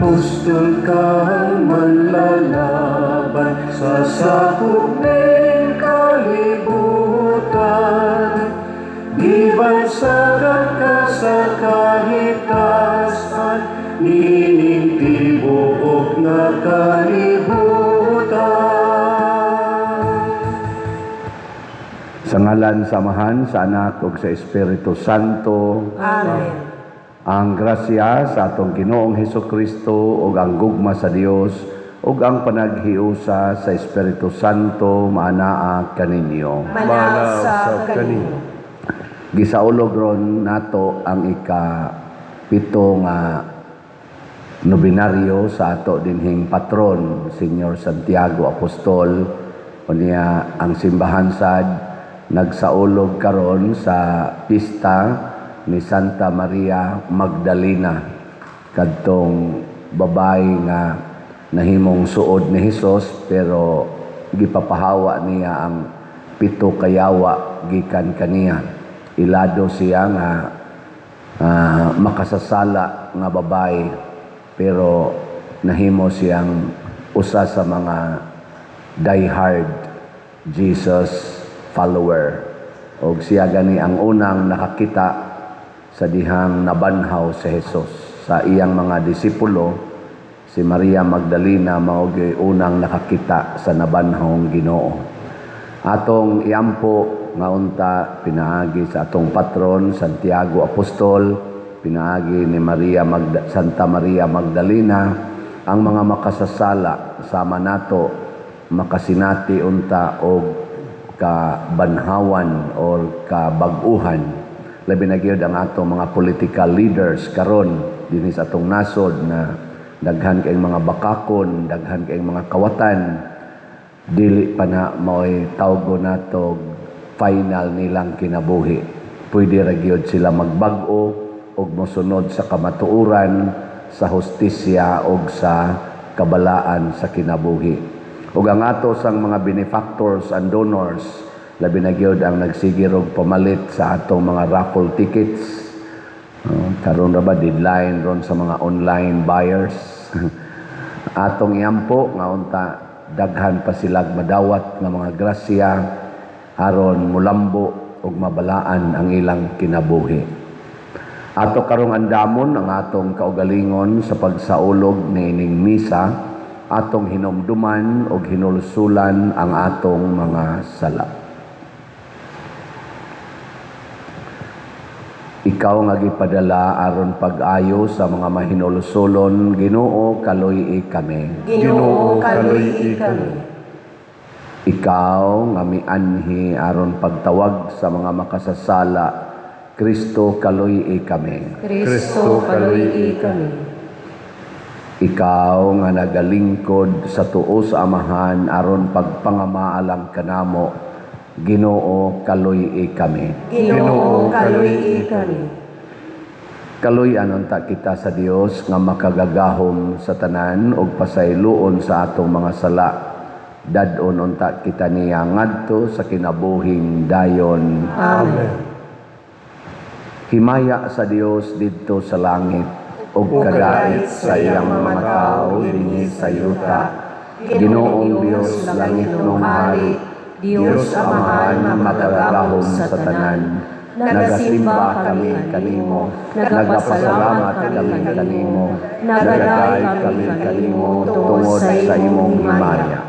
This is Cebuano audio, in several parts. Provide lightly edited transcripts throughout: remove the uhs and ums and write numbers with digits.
Pustol kang manlalaban sa sakop ning kalibutan. Gibansagan ka sa kahitasan nining tibuok nga kalibutan. Sa ngalan sa Amahan, sa Anak ug sa Espiritu Santo. Amen. Ang grasya sa atong Ginoong Hesus Kristo ug ang gugma sa Dios ug ang panaghiusa sa Espiritu Santo maanaa kaninyo. Manaa usab kaninyo. Gisaulog ron nato ang ika-7 nga nobinaryo sa ato dinhing patron, Senyor Santiago Apostol. Unya ang simbahan sad nagsaulog karon sa pista ni Santa Maria Magdalena, kadtong babae nga nahimong suod ni Hesus pero gipapahawa niya ang 7 ka yawa gikan kaniya. Ilado siya nga makasasala nga babae, pero nahimo siyang usa sa mga diehard Jesus follower. Og siya gani ang unang nakakita sa dihang nabanhaw si Jesus sa iyang mga disipulo. Si Maria Magdalena mao gyud unang nakakita sa nabanhawng Ginoo. Atong iampo nga unta pinaagi sa atong patron Santiago Apostol, pinaagi ni Santa Maria Magdalena, ang mga makasasala sama nato makasinati unta og kabanhawan or kabag-uhan. Labi na gyud ang atong mga political leaders karon dinhi sa atong nasod na daghan kayong mga bakakon, daghan kayong mga kawatan. Dili pa na mao'y tawgo nato final nilang kinabuhi. Pwede ra gyud sila magbag-o og mosunod sa kamatuoran, sa hustisya og sa kabalaan sa kinabuhi. Ug ang ato sang mga benefactors and donors, labi na gyud ang nagsige og pamalit sa atong mga raffle tickets. Karon ra ba deadline ron sa mga online buyers? Atong iampo nga unta daghan pa silag madawat nga mga grasya aron mulambo ug mabalaan ang ilang kinabuhi. Ato karong andamon ang atong kaugalingon sa pagsaulog niining misa, atong hinumduman ug hinulsulan ang atong mga sala. Ikaw nga gipadala aron pag-ayo sa mga mahinulsulon, Ginoo, kaluy-i kami. Ginoo, kaluy-i kami. Ikaw nga mianhi aron pagtawag sa mga makasasala, Kristo, kaluy-i kami. Kristo, kaluy-i kami. Ikaw nga nagalingkod sa tuo sa Amahan aron pagpangamaalang kanamo, Ginoo, kaluy-i kami. Ginoo, kaluy-i kami. Kaluy-an unta kita sa Dios nga makagagahom sa tanan ug pasayloon sa atong mga sala. Dad-on unta kita niya ngadto sa kinabuhing dayon. Amen. Himaya sa Dios didto sa langit ug kadait sa iyang mga tawo dinhi sa yuta. Ginoong Dios, langitnong hari, Dios Amahan nga makagagahom sa tanan, nagasimba kami kanimo, nagapasalamat kami kanimo, nagaday kami kanimo tungod sa imong himaya.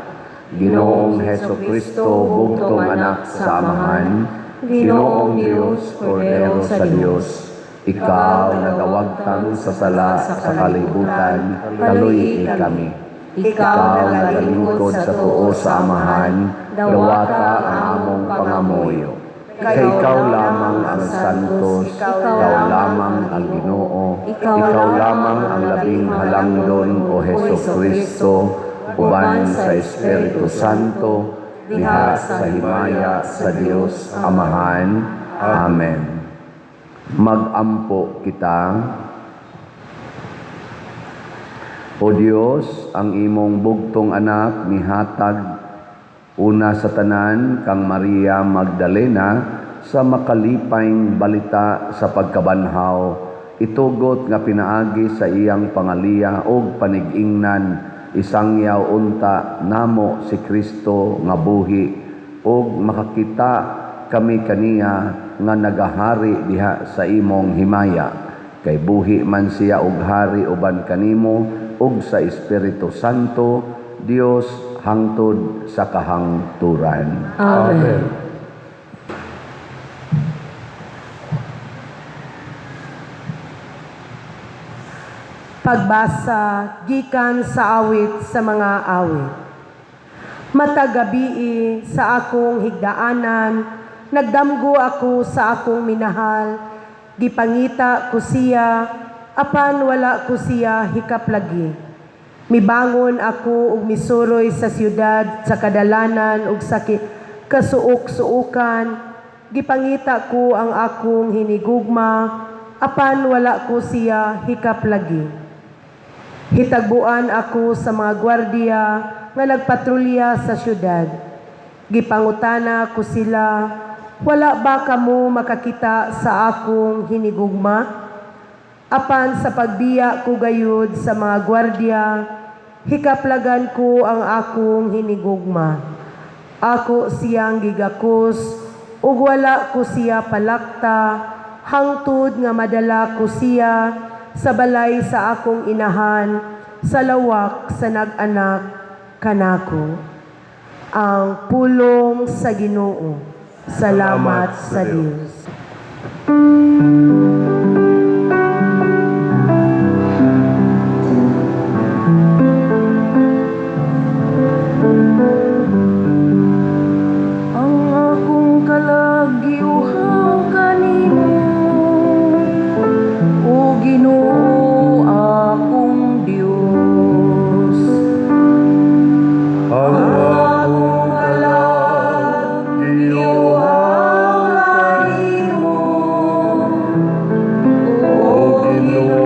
Ginoong Heso Kristo, bugtong anak sa Amahan, Ginoong Dios, Kordero sa Dios, ikaw nagawagtang sa sala sa kalibutan, kaluy-i kami. Ikaw nagalingkod sa tuo sa Amahan, dawata ang among pangamuyo. Kay ikaw lamang ang santos, ikaw lamang ang Ginoo, ikaw lamang ang labing halangdon, o Heso Kristo, uban sa Espiritu Santo, diha sa himaya sa Dios Amahan. Amen. Magampo kita. O Dios, ang imong bugtong anak mihatag una sa tanan kang Maria Magdalena sa makalipay balita sa pagkabanhaw. Itugot nga pinaagi sa iyang pangaliya og panigingnan, isangyaw unta namo si Kristo nga buhi og makakita kami kaniya nga nagahari diha sa imong himaya, kay buhi man siya og hari uban kanimo ug sa Espiritu Santo, Dios, hangtod sa kahangturan. Amen. Pagbasa gikan sa Awit sa mga Awit. Matag gabii sa akong higdaanan, nagdamgo ako sa akong minahal, gipangita ko siya, apan wala ko siya hikaplagi. Mibangon ako ug misuroy sa siyudad, sa kadalanan ug sa kasuok-suokan, gipangita ko ang akong hinigugma, apan wala ko siya hikaplagi. Hitagbuan ako sa mga gwardiya nga nagpatrolya sa syudad. Gipangutana ko sila, "Wala ba kamo makakita sa akong hinigugma?" Apan sa pagbiya ko gayud sa mga gwardiya, hikaplagan ko ang akong hinigugma. Ako siyang gigakos, ug wala ko siya palakta, hangtod nga madala ko siya sa balay sa akong inahan, sa lawak sa nag-anak kanako. Ang pulong sa Ginoo. Salamat sa Dios. Ang akong kalag giuhaw kanimo, o Ginoo akong Dios. Ang akong kalag giuhaw kanimo, o Ginoo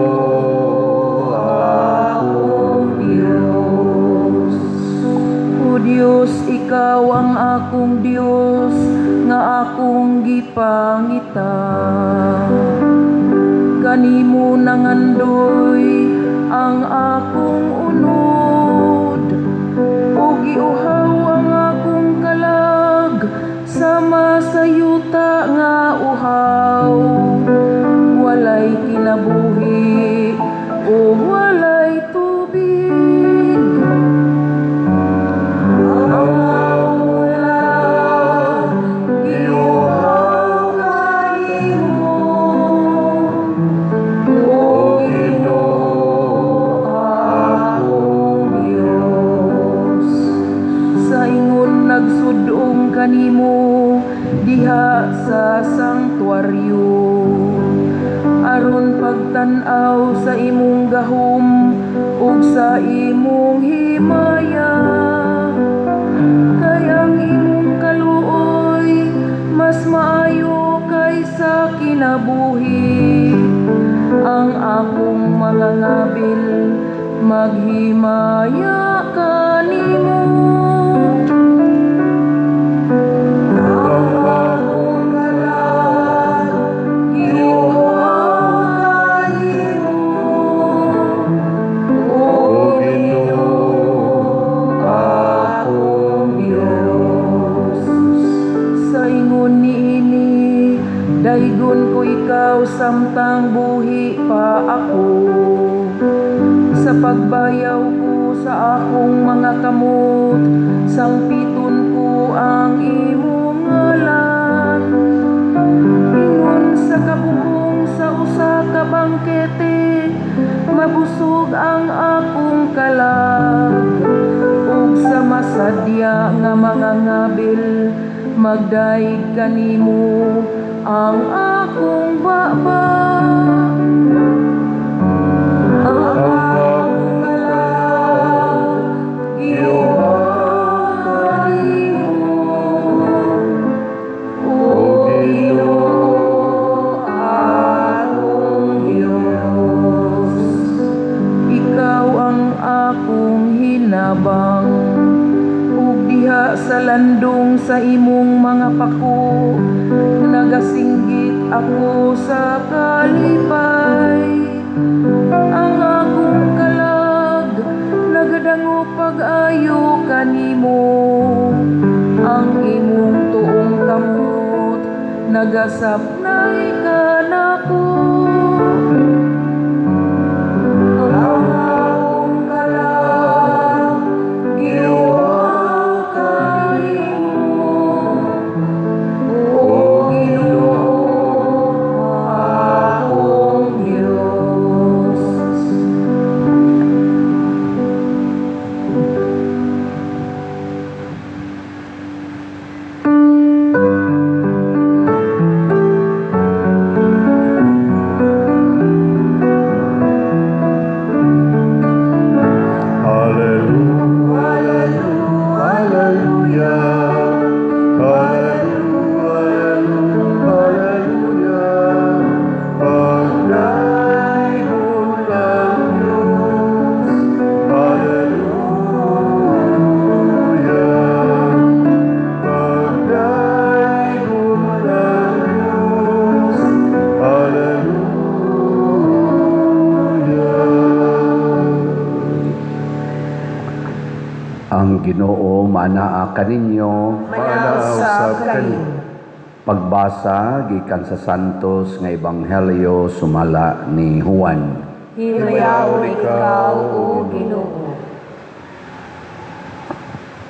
akong Dios. O Dios, ikaw ang akong Dios nga akong gipangita. Kanimo nangandoy ang akong unod, ug giuhaw ang akong kalag sama sa yuta nga uhaw, walay kinabuhi ug walay tubig. Ang akong kalag giuhaw kanimo, o Ginoo akong Dios. Sa ingon nagsud-ong kanimo diha sa sangtuaryo, aron pagtan-aw sa imong gahom ug sa imong himaya. Kay ang imong kaluoy mas maayo kaysa kinabuhi, ang akong mga ngabil maghimaya kanimo. Ang akong kalag giuhaw kanimo, o Ginoo akong Dios. Sa ingon niini, daygon ko ikaw samtang buhi pa ako. Sa pagbayaw ko sa akong mga kamot, sangpiton ko ang imong ngalan. Ingon sa kabukong sa usa ka bangkete, mabusog ang akong kalag. Ug sa masadya nga mga ngabil, magdayeg kanimo ang akong baba. Ang akong kalag giuhaw kanimo, o Ginoo akong Dios. Ikaw ang akong hinabang, ug diha sa landong sa imong mga pako, nagasinggit ako sa kalipay. Nagasapnay ka nako. Ang akong kalag giuhaw kanimo, O Ginoo, akong Dios. Hallelujah, hallelujah, hallelujah, hallelujah. Pagdaygon ang Diyos. Hallelujah. Pagdaygon ang Diyos. Hallelujah. Ang Ginoo manaa kaninyo. Manausab kanimo. Pagbasa gikan sa Santos nga Ebanghelyo sumala ni Juan. Himayaon ikaw, O Ginoo.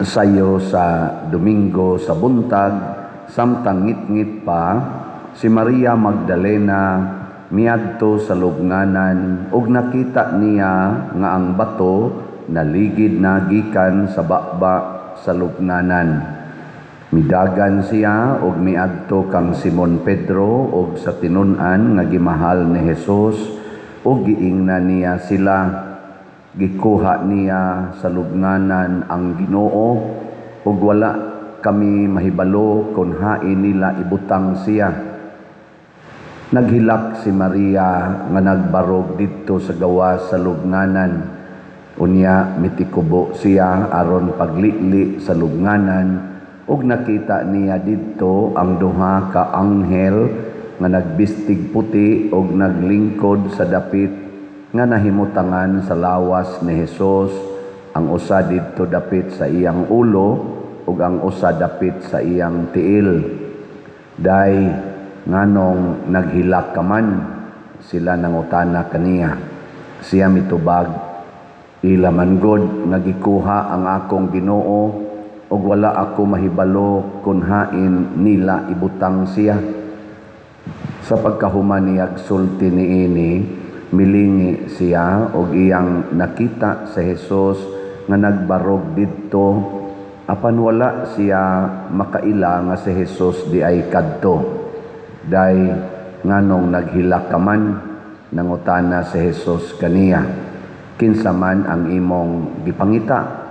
Sayo sa Domingo sa buntag, samtang ngitngit pa, si Maria Magdalena miadto sa lubnganan ug nakita niya nga ang bato naligid na gikan sa baba sa lubnganan. Midagan siya og miadto kang Simon Pedro og sa tinun-an nga gimahal ni Jesus ug giingnan niya sila, gikuha niya sa lubnganan ang Ginoo ug wala kami mahibalo kon hain nila ibutang siya. Naghilak si Maria nga nagbarog didto sa gawas sa lubnganan. Unya mitikubo siya aron paglili sa lubnganan ug nakita niya didto ang duha ka anghel nga nagbistig puti ug naglingkod sa dapit nga nahimutangan sa lawas ni Hesus, ang usa didto dapit sa iyang ulo ug ang usa dapit sa iyang tiil. Day, nganong naghilak ka man? Sila nangutana kaniya. Siya mitubag, ila man god nga gikuha ang akong Ginoo ug wala ako mahibalo kun hain nila ibutang siya. Sa pagkahuman niyag sulti niini, milingi siya og iyang nakita sa Hesus nga nagbarog didto, apan wala siya makaila nga si Hesus di ay kadto. Day, nganong naghilak ka man? Nangutana si Hesus kaniya. Kinsa man ang imong gipangita?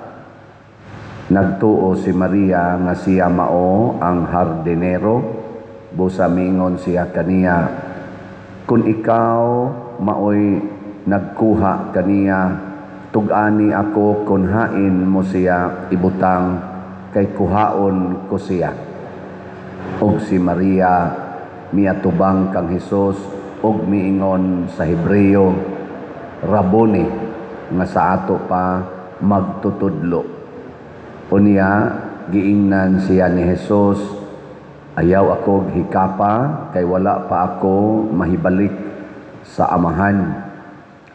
Nagtuo si Maria nga siya mao ang hardinero. Busa mingon siya kaniya, kun ikaw maoy nagkuha kaniya, tug-ani ako kun hain mo siya ibutang, kay kuhaon ko siya. Og si Maria miatubang kang Hesus og miingon sa Hebreo, Raboni, nga sa ato pa magtutudlo. Unya giingnan siya ni Hesus, ayaw ako hikapa kay wala pa ako mahibalik sa amahan.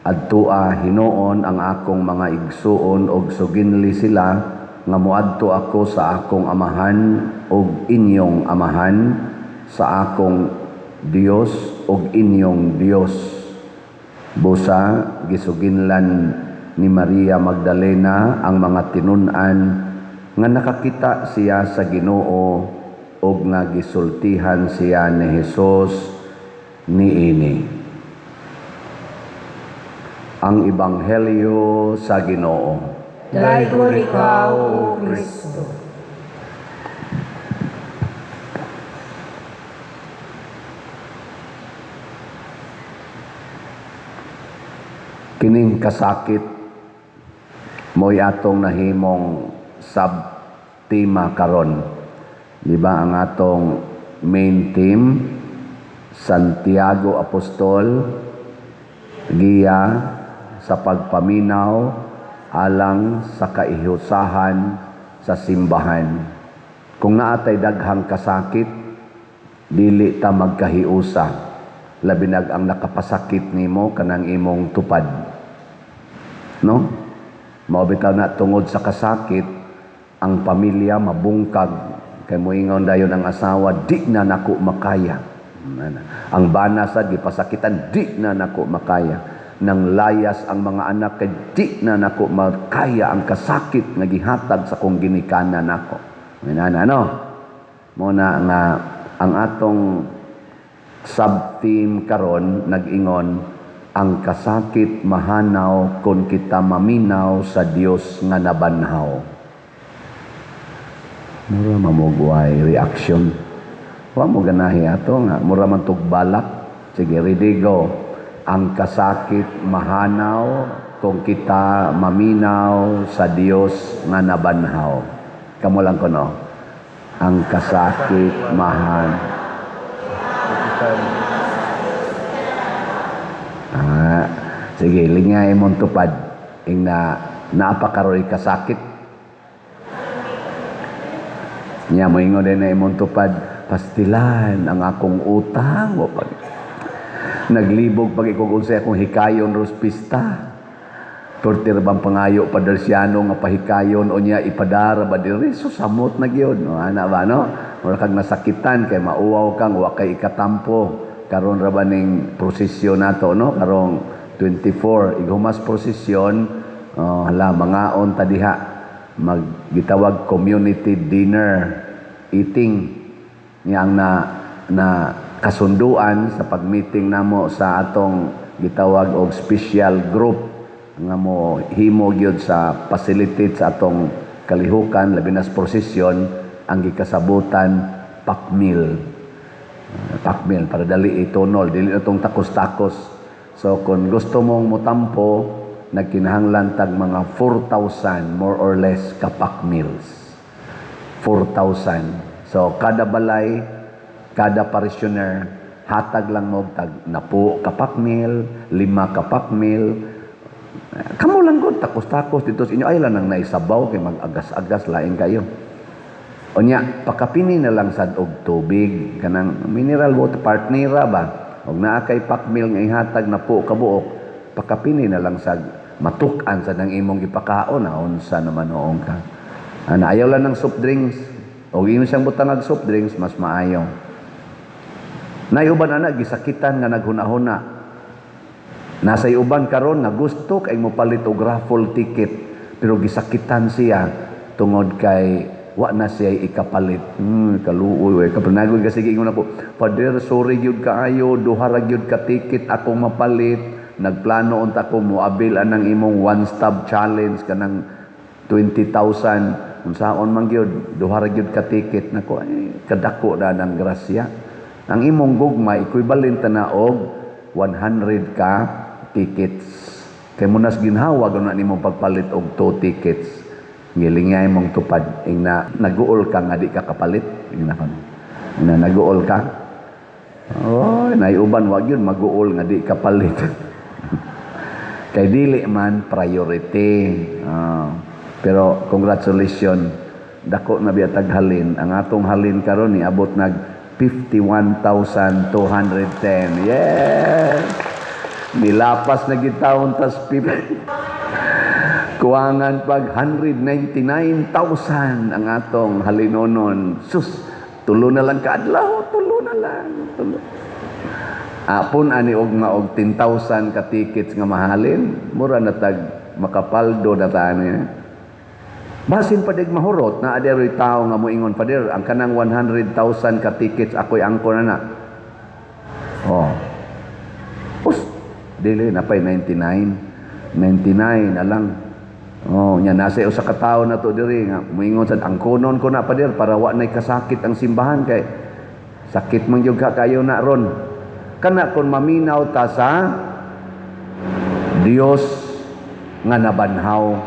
Adtoa hinuon ang akong mga igsuon og suginli sila nga moadto ako sa akong amahan og inyong amahan, sa akong Dios og inyong Dios. Busa gisuginlan ni Maria Magdalena ang mga tinun-an nga nakakita siya sa Ginoo og nga gisultihan siya ni Hesus niini. Ang Ebanghelyo sa Ginoo. Daygon ikaw, O Kristo. Kining kasakit mo'y atong nahimong sub-tema karon. Di ba ang atong main theme, Santiago Apostol, giya sa pagpaminaw alang sa kaihusahan sa simbahan. Kung naatay daghang kasakit, Dili ta magkahiusa, labi nag ang nakapasakit nimo kanang imong tupad. No? Mao bitaw na tungod sa kasakit ang pamilya mabungkag kay moingon dayon ang asawa, "Di na nako makaya." Ang bana sad gipasakitan, "Di na nako makaya." Nang layas ang mga anak kay "Di na nako makaya ang kasakit nga gihatag sa kong ginikanan nako." Inana, no? Mo na nga ang atong sub-theme karon nag-ingon, "Ang kasakit mahanaw kung kita maminaw sa Dios nga nabanhaw." Mura mamugway reaction. Wa mo ganahi ato nga mura man tug balak. Sige, ready, go. Ang kasakit mahanaw kung kita maminaw sa Dios nga nabanhaw. Kamo lang kuno. Ang kasakit mahan. Ah, sige, lingay mong tupad. Ing na naapakaroy kasakit. Nya moingon din na imong tupad, "Pastilan ang akong utang wa pag naglibog pag ikog unsay akong hikayon ros pista. Tortir bang pangayo padersyano nga pahikayon o niya ipadara ba diri?" So samot na gyud, no? Ana ba, no? Mura kag nasakitan kay mauwaw kang wa kay ikatampo. Karon ra ba ning prosesyon nato, no? Karong 24 ighumas prosesyon, oh, hala, mangaon ta diha, maggitawag community dinner eating niya. Ang na na kasunduan sa pag-meeting namo sa atong gitawag og special group nga mo himo gyud sa facilitate sa atong kalihukan, labi na sa prosesyon, ang gikasabutan pack meal. Pack meal para dali itunol, dili na tong takos-takos. So kung gusto mong motampo, nagkinahanglan tag mga 4,000 more or less ka pack meals. 4,000. So kada balay, kada parishioner, hatag lang mo tag napo ka pack meal, 5 ka pack meal. Kamo lang gud takos-takos dito sa inyo ay lang nang naisabaw kay mag-agas-agas lain kayo. Unya, pakapini na lang sad og tubig kanang mineral water partnera ba. Og naa kay pack meal nga ihatag na po kabuok, pakapini na lang sad matuk-an sad ang imong gipakaon na unsa naman noong ka. Ana, ayaw lang ng soft drinks. Og imo siyang butangag soft drinks, mas maayo. Nay uban ana gisakitan nga naghuna-huna. Nasa uban karon nga gusto kay mopalit og raffle ticket pero gisakitan siya tungod kay wa na siya ikapalit. Kaluoy we kapanagoy kasi ingon ako, "Father, sorry gyud kaayo, duha ra gyud ka ticket akong mapalit. Nagplano unta ko moabil anang imong one stop challenge kanang 20,000. Unsaon man gyud, duha ra gyud ka ticket nako." Ay, kadako na ng grasya. Ang imong gugma equivalent na og 100 ka tickets. Kay munas ginhawa na nimong pagpalit og 2 tickets. Gilingay mong tupad ing na naguol ka nga di ka kapalit, ing na ing na naguol ka. Oh, naiuban wa gyud maguol nga di kapalit. Kay dili man priority. Oh. Pero congratulations, dako na biya taghalin. Ang atong halin karon niabot nag 51,210. Yes! Nilapas na gitawon tas kuwangan pag 199,000 ang atong halinonon. Sus, tulo na lang kaadlaw, tulo na lang. Tulo. Apon ani og maog 10,000 ka tickets nga mahalin, mura na tag makapaldo na ta ani. Basin pa dig mahurot na aderoy tao nga moingon, "Father, ang kanang 100,000 ka tickets ako'y angko na na." Oh. Us, dili na pay 99. 99 na lang. Oh, nya nasa usa ka tawo na to diri nga moingon sad, "Angkonon ko na, Father, para wa nay kasakit ang simbahan kay sakit man gyud ka kayo na ron." Kana kon maminaw ta sa Dios nga nabanhaw.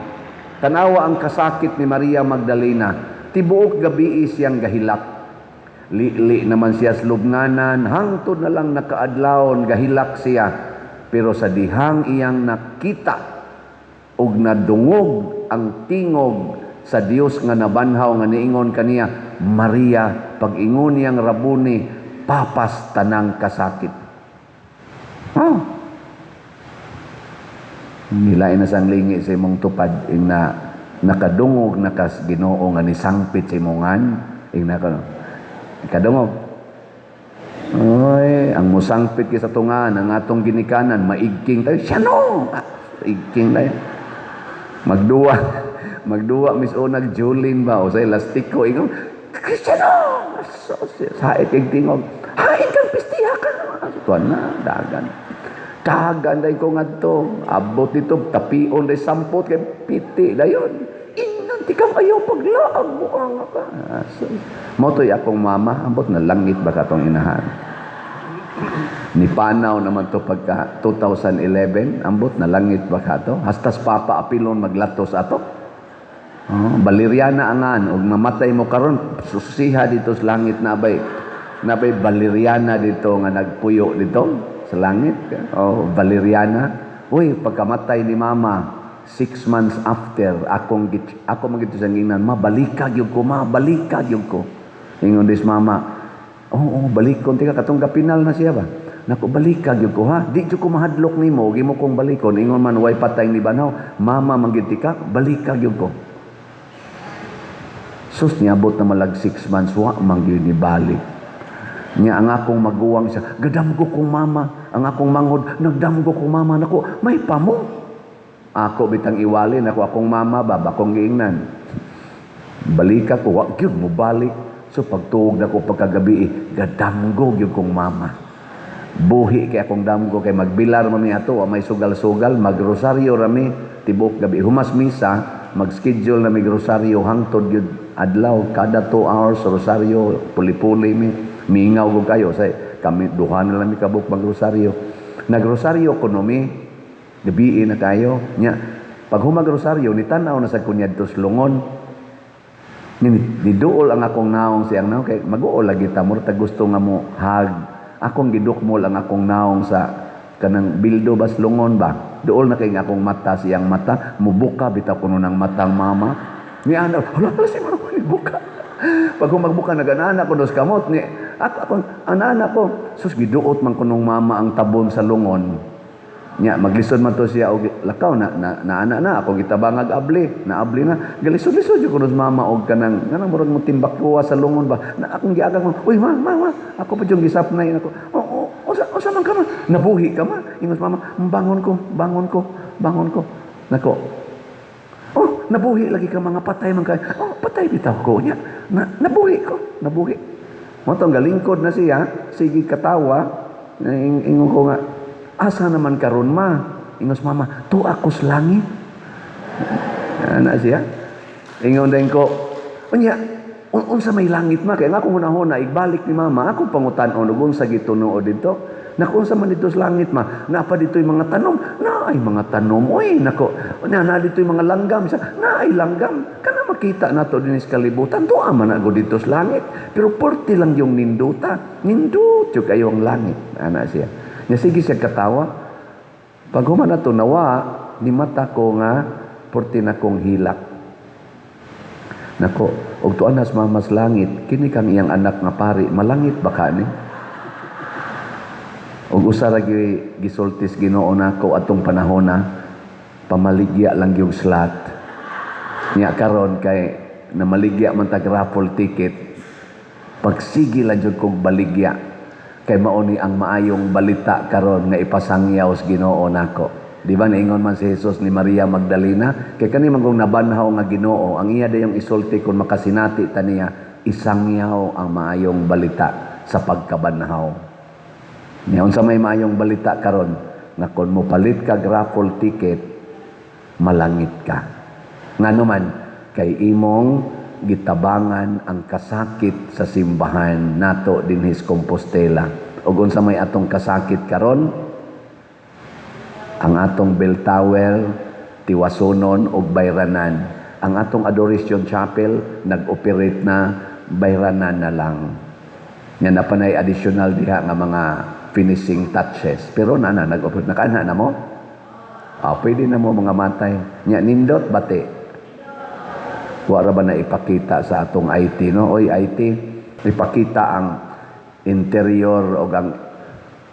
Tanawa ang kasakit ni Maria Magdalena. Tibuok gabi siyang gahilak. Lili naman siya sa lubnganan, hangtod na lang nakaadlawon, gahilak siya. Pero sa dihang iyang nakita og nadungog ang tingog sa Dios nga nabanhaw nga niingon kaniya, "Maria," pag-ingon niyang, "Rabuni," Papas tanang kasakit. Oh. Nilain na sang lingi sa imong tupad ing na nakadungog na kas Ginoo nga nisangpit sa imongan ing na kadungog. Oy, ang musangpit kay sa tungan ang atong ginikanan, maigking tayo siya, no? Ah, igking tayo. Magduwa, magduwa mis unag Julin ba o sa elastiko, ingon Cristiano, so, sait kay tingog, hain kang pistiha ka. Tuan na dagan. Dagan day ko ngadto. Abot dito tapion day sampot kay piti dayon. Inan ti kang ayaw paglaag mo ang ka. So, mo to'y akong mama, ambot na langit ba katong inahan. Ni panaw naman to pagka 2011, ambot na langit ba kato? Hastas papa apilon maglatos ato. Oh, Valeriana angan ug mamatay mo karon, susiha dito sa langit, nabay Valeriana dito nga nagpuyo dito sa langit. Oh, Valeriana. Uy, pagkamatay ni mama, 6 months after, akong ako magito sa ngingnan, "Ma, balika gyud ko, ma, balika gyud ko." Ingon dis mama, "Oh, balikon tika katong gapinal na siya ba. Nako, balika gyud ko ha. Di jud ko mahadlok nimo, gimo kong balikon." Ingon man way patay ni banhaw, "Mama man gyud tika, balika gyud ko." Sus, niabot na malag 6 months, wa man gyud ni balik. Nya ang akong maguwang siya, "Gadamgo kong mama," ang akong manghod, "Nagdamgo kong mama." Nako, may pamo. Ako bitang iwali, nako akong mama ba, bakong giingnan. Balika ko, wa gyud mo balik. So pagtuog nako pagkagabi, eh, gadamgo gyud kong mama. Buhi kay akong damgo kay magbilar man mi ato, wa may sugal-sugal, magrosaryo rami tibok gabi. Humas misa, mag-schedule na mig rosaryo hangtod gyud adlaw, kada 2 hours rosaryo, puli-puli mi. Mingaw ko kayo say kami duha na lang mi kabuk magrosaryo. Nagrosaryo kuno mi, gabi na kayo. Nya pag humag rosaryo, ni tan-aw na sa kunyad to lungon. Ni niduol ang akong naong siyang naong kay mag-uol lagi ta murag gusto nga mo hag. Akong gidukmol ang akong naong sa kanang bildo bas lungon ba. Duol na kay nga akong mata siyang mata, mubuka bitaw kuno ng matang mama. Ni ana, hala hala si mama ni buka. Pag humagbuka naganana ko dos kamot ni ako akong anana ko. Sus, giduot man kunong mama ang tabon sa lungon. Nya maglisod man to siya og lakaw na na, na ana na ako gitabangag abli, naabli na. Galisod-lisod jud kuno mama og kanang kanang murag mo timbakwa sa lungon ba. Na akong giagang mo, "Uy ma, ma, ma, ako pa jung gisapnay nako." "Oh, oh, usa usa man ka ma? Nabuhi ka ma?" Ingos mama, "Bangon ko, bangon ko, bangon ko." Nako. "Oh, nabuhi lagi ka, mga patay man kay." "Oh, patay bitaw ko nya. Na, nabuhi ko, nabuhi." Mo tong galingkod na siya, sige katawa, ingon ko nga, "Asa naman karon ma?" Ingos mama, "Tu ako sa langit." Ana siya. Ingon din ko, "Unya, unsa may langit ma?" Kaya nga akong hunahuna, igbalik ni mama, akong pangutan-on, ug unsa gitunuo dito. Naku, unsa man dito sa langit ma? Napa dito yung mga tanom? Na ay mga tanom, oy, nako. Na na dito yung mga langgam. Sa, na ay langgam. Kana makita nato din sa kalibutan, tuwa man ako dito sa langit. Pero porti lang yung ninduta. Nindut yung kayo ang langit. Ana siya. Nya sige siya katawa. Pag human na to, nawa, ni mata ko nga, porti na kong hilak. Nako, og tuan nas mamas langit, kini kang iyang anak nga pari, malangit ba ka ni? Og usa ra gyud gisultis Ginoo nako atong panahon na pamaligya lang yung slot. Nya karon kay namaligya man tag raffle ticket, pagsige lang jud kog baligya kay mao ni ang maayong balita karon nga ipasangyaw sa Ginoo nako. Di ba naingon man si Jesus ni Maria Magdalena kay kani man kung nabanhaw nga Ginoo, ang iya dayong isulti kung makasinati ta niya, isangyaw ang maayong balita sa pagkabanhaw. Nya unsa may maayong balita karon nga kung mo palit ka raffle ticket, malangit ka. Ngano man kay imong gitabangan ang kasakit sa simbahan nato dinhi sa Compostela. Ug unsa may atong kasakit karon? Ang atong bell tower tiwasonon og bayranan. Ang atong Adoration Chapel nag-operate na, bayranan na lang. Nya na panay additional diha nga mga finishing touches. Pero na na nag-operate nakaana na mo. Ah, pwede na mo mga matay. Nya nindot bati. Wa ra ba na ipakita sa atong IT, no? Oy IT, ipakita ang interior o ang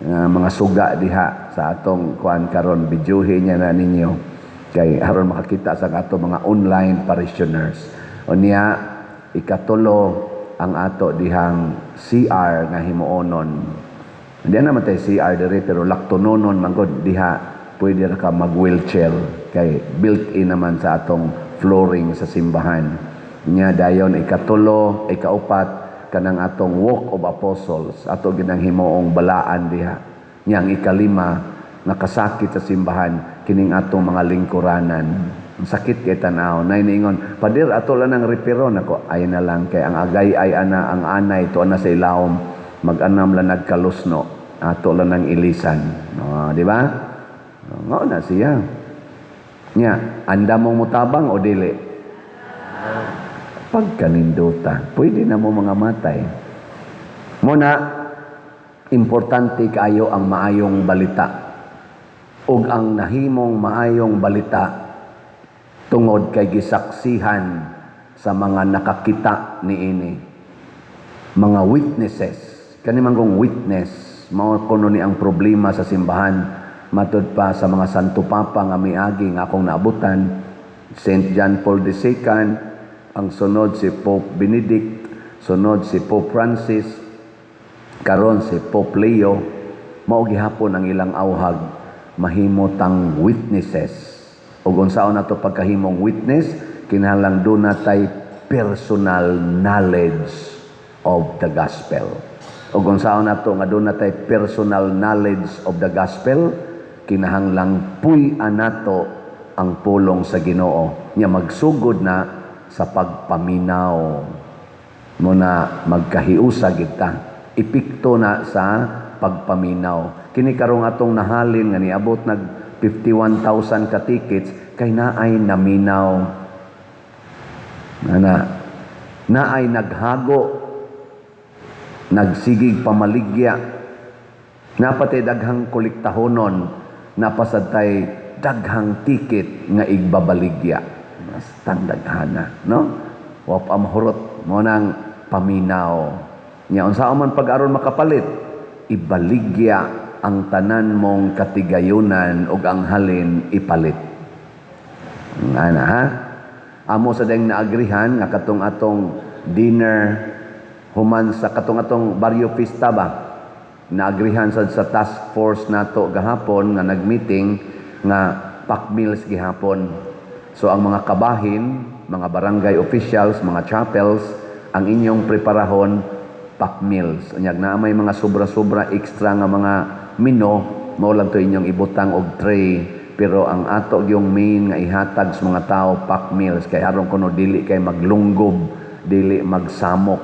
mga suga diha sa atong kuan karon, bidyuhi niya na ninyo kay aron makakita sa ato mga online parishioners. Unya ikatulo, ang ato dihang CR nga himuonon. Hindi naman tayo CR diri, pero laktononon man gud diha, pwede ra ka mag wheelchair kay built-in naman sa atong flooring sa simbahan. Nya dayon ikatulo, ikaupat, kanang atong Walk of Apostles, ato ginang himuong balaan diha. Nya ang ikalima, nakasakit sa simbahan kining atong mga lingkuranan. Ang sakit kay tan-aw. Nay niingon, "Pader, ato lang ang repair-on ako." Ay na lang kay ang agay ay ana, ang anay to ana sa ilawom, mag-anam lang nagkalusno, ato lang ang ilisan. No, di ba? Ngao na siya. Nya, anda mong mutabang o dili? Pagkaninduta, pwede na mo mga matay. Muna, importante kaayo ang maayong balita. Ug ang nahimong maayong balita tungod kay gisaksihan sa mga nakakita niini. Mga witnesses. Kani man kong witness, mao kuno ni ang problema sa simbahan matud pa sa mga Santo Papa nga miagi nga akong naabutan, Saint John Paul II, ang sunod si Pope Benedict, sunod si Pope Francis, karon si Pope Leo, mao gihapon ang ilang awhag, mahimo tang witnesses. Ug unsaon nato pagkahimong witness? Kinahanglan duna tay personal knowledge of the gospel. Ug unsaon nato nga duna tay personal knowledge of the gospel? Kinahanglang puy-an nato ang pulong sa Ginoo. Nya magsugod na sa pagpaminaw mo na magkahiusa gid ta. Epekto na sa pagpaminaw. Kini karong atong nahalin nga niabot nag 51,000 ka tickets kay naay naminaw. Ana, naay naghago, nagsigig pamaligya, napatay daghang kolektahonon, napasad tay daghang ticket nga igbabaligya. Bastang daghana, no? Wa pa mahurot mo nang paminaw. Nya unsa man pag-aron makapalit, ibaligya ang tanan mong katigayunan ug ang halin ipalit. Ana ha? Amo sa dayang naagrihan nga katong atong dinner human sa katong atong barrio fiesta ba? Naagrihan sad sa task force nato gahapon nga nagmeeting nga pack meals gihapon. So ang mga kabahin, mga barangay officials, mga chapels, ang inyong preparahon pack meals. Unyag na may mga sobra-sobra extra nga mga mino, mao lang to inyong ibutang og tray, pero ang ato yung main nga ihatag sa mga tao, pack meals, kay aron kuno dili kay maglunggob, dili magsamok,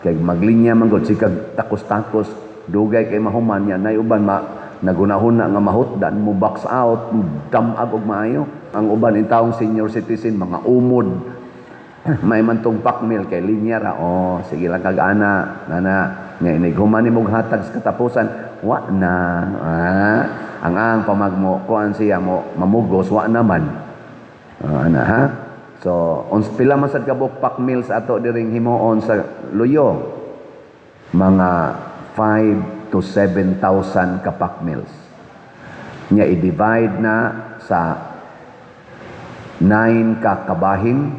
kay maglinya man gud sikag takos-takos, dugay kay mahuman. Nya nay uban ma nagunahuna nga mahutdan mo, box out, damag og maayo. Ang uban in taong senior citizen, mga umod, may man tong pack meal kay linya ra, oh, sige lang kag ana nana. Nga inig human nimo hatag sa katapusan, wa na, ang pamagmo kuan siya mo mamugos, wa naman. Ah, ana ha. So ons pila man sad kabuk pack meals ato diring himuon sa Luyo? Mga 5 to 7,000 ka pack meals. Nya i-divide na sa 9 ka kabahin,